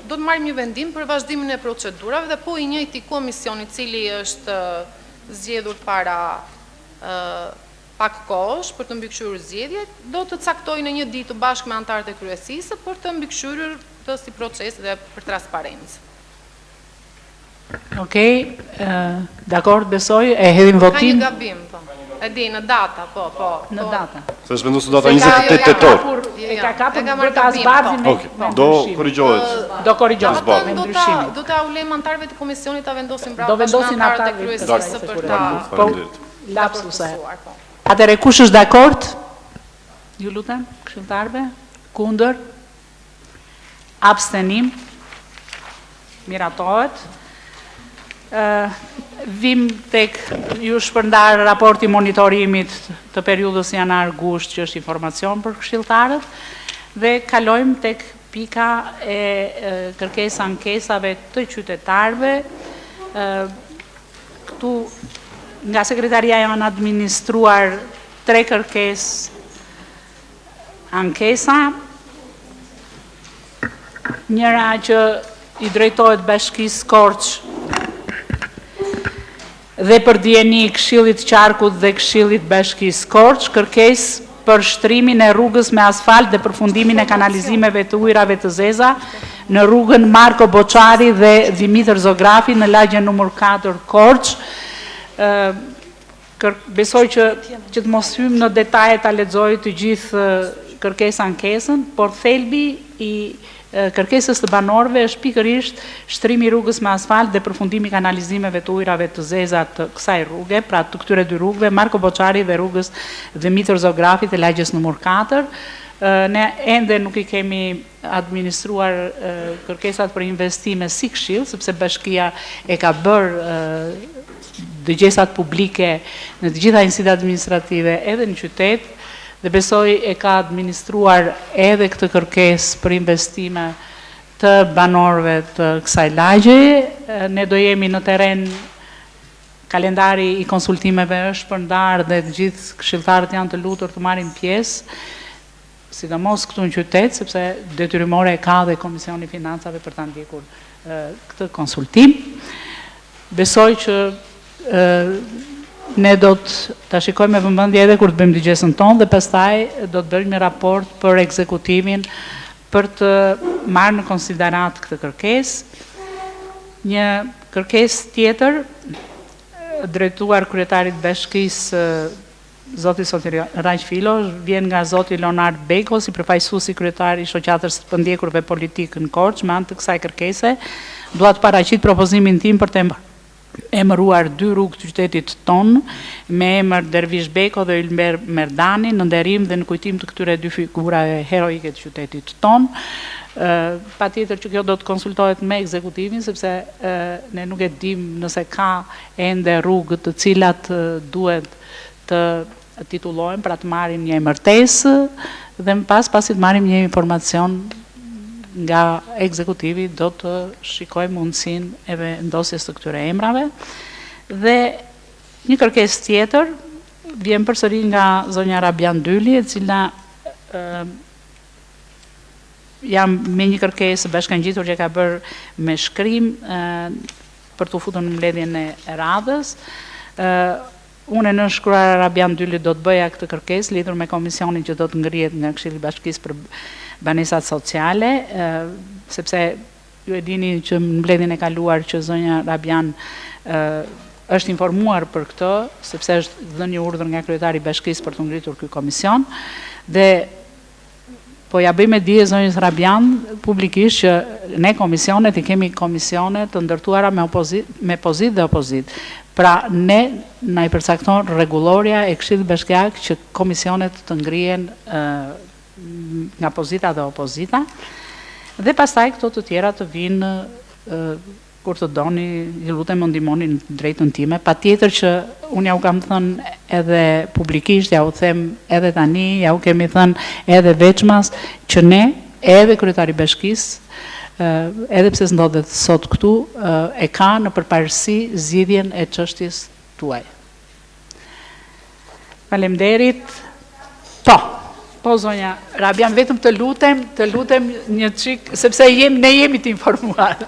do të marrim një vendim për vazhdimin e procedurave dhe po i njëjti komision i cili është zgjedhur para pak kohësh për të mbikëqyrur zgjedhjet, do të caktojë në një ditë bashkë me anëtarët e kryesisë për të mbikëqyrur këtë si proces dhe për transparencë. Okej, dakord besoj, e hedhim votim. Ka një gabim, po. E di, në data, po, po. Në po. data. Se është vendosur data 28 tetor. E ka kapur, do ta zbardhim me Okej, do korrigjohet. Do korrigjohet me ndryshimin. Do t'ua lëmë anëtarëve të komisionit ta vendosin Do vendosin ata e kryesisë për ta. Po, lapsuse. Po. Atëherë kush është dakord? Ju lutem, këshilltarëve, kundër? Abstenim? Miratohet. Vijmë tek ju shpërndarë raporti i monitorimit të periudhës janar-gusht që është informacion për këshilltarët dhe kalojmë tek pika e kërkesë ankesave të qytetarëve. Këtu nga sekretaria janë administruar tre kërkesë ankesa. Njëra që i drejtohet Bashkisë Korçë dhe për dijeni Këshillit të Qarkut dhe Këshillit të Bashkisë Korçë, kërkesë për shtrimin e rrugës me asfalt dhe përfundimin e kanalizimeve të ujërave të zeza në rrugën Marko Boçari dhe Dhimitër Zografi në lagjen numër 4 Korçë. Besoj që që të mos hyjmë në detaje ta lexoj të gjithë kërkesë ankesën, por thelbi i kërkesës të banorëve është pikërisht shtrimi i rrugës me asfalt dhe përfundimi i kanalizimeve të ujërave të zeza të kësaj rruge, pra të këtyre dy rrugëve, Marko Boçari dhe rrugës Dhimitër Zografi të lagjes numër 4. Ne ende nuk i kemi administruar kërkesat për investime si këshill, sepse bashkia e ka bërë dëgjesat publike në të gjitha njësitë administrative edhe në qytet dhe besoj e ka administruar edhe këtë kërkesë për investime të banorëve të kësaj lagjeje. Ne do jemi në terren Kalendari i konsultimeve është shpërndarë dhe të gjithë këshilltarët janë të lutur të marrin pjesë. sidomos këtu në qytet, sepse detyrimore e ka dhe Komisioni i Financave për ta ndjekur këtë konsultim. Besoj që ne do të ta shikojmë me vëmendje edhe kur të bëjmë dëgjesën tonë dhe pastaj do të bëjmë një raport për ekzekutimin për të marrë në konsideratë këtë kërkesë. Një kërkesë tjetër drejtuar kryetarit të bashkisë Zoti Sotiraq Filo, vjen nga zoti Leonard Bejko, si përfaqësues i kryetar i Shoqatës së të Përndjekurve Politikë në Korçë, me anë të kësaj kërkese, dua të paraqit propozimin tim për të emëruar dy rrugë të qytetit tonë me emër Dervish Bejko dhe Ylber Merdani në nderim dhe në kujtim të këtyre dy figurave heroike të qytetit tonë. Patjetër që kjo do të konsultohet me ekzekutivin, sepse ne nuk e dimë nëse ka ende rrugë të cilat duhet të titullohen, pra të marrim një emërtesë dhe më pas pasi të marrim një informacion nga ekzekutivi do të shikojmë mundësinë e vendosjes të këtyre emrave. Dhe një kërkesë tjetër vjen përsëri nga zonja Rabian Dyli, e cila jam me një kërkesë bashkangjitur që ka bërë me shkrim për t'u futur në mbledhjen e radhës. Unë e nënshkruara Rabian Dyli do të bëja këtë kërkesë lidhur me komisionin që do të ngrihet nga Këshilli i Bashkisë për banesat sociale, sepse ju e dini që në mbledhjen e kaluar që zonja Rabian është informuar për këtë, sepse është dhënë një urdhër nga kryetari i bashkisë për t'u ngritur ky komision dhe Po ia bëj me dije zonjës Rabian publikisht që ne komisionet i kemi komisione të ndërtuara me opozitë, me pozitë dhe opozitë. Pra ne na i përcakton rregullorja e Këshillit Bashkiak që komisionet të ngrihen nga pozita dhe opozita dhe pastaj këto të tjera të vijnë Kur të doni, ju lutem më ndihmoni në të drejtën time. Patjetër që unë jua kam thënë edhe publikisht, jua them edhe tani, jua kemi thënë edhe veçmas që ne, edhe kryetari i bashkisë, edhe pse s'ndodhet sot këtu, e ka në përparësi zgjidhjen e çështjes tuaj. Faleminderit. Po. Po zonja Rabian, vetëm të lutem, të lutem një çik, sepse jem, ne jemi të informuar.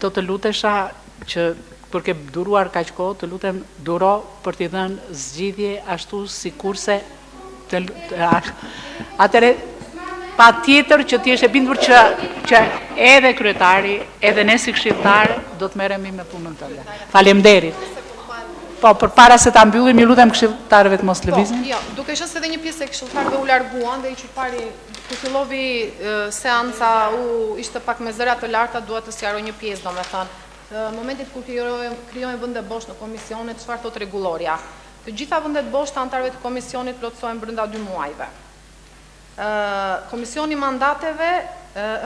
Do të lutesha që për ke duruar kaq kohë, të lutem duro për t'i dhënë zgjidhje ashtu sikurse të atëherë patjetër që të jesh e bindur që që edhe kryetari, edhe ne si këshilltarë do të merremi me punën tënde. Faleminderit. Po, përpara se ta mbyllim, ju lutem këshilltarëve të mos po, lëvizin. Po, jo, duke qenë se edhe një pjesë e këshilltarëve u larguan dhe i qypari kur fillovi seanca u ishte pak me zëra të larta, dua të sqaroj një pjesë, domethënë. Në momentit kur krijohen vende bosh në komisione, çfarë thotë rregullorja? Të gjitha vendet bosh të anëtarëve të komisionit plotësohen brenda dy muajve. Komisioni i Mandateve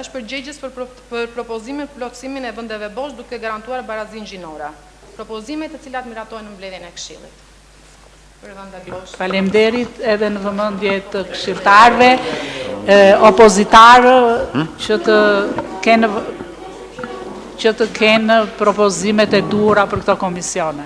është përgjegjës për për propozimin për plotësimin e vendeve bosh duke garantuar barazinë gjinore. Propozime të cilat miratohen në mbledhjen e Këshillit. Për vendet bosh. Faleminderit edhe në vëmendje të këshilltarëve opozitarë që të kenë që të kenë propozimet e duhura për këto komisione.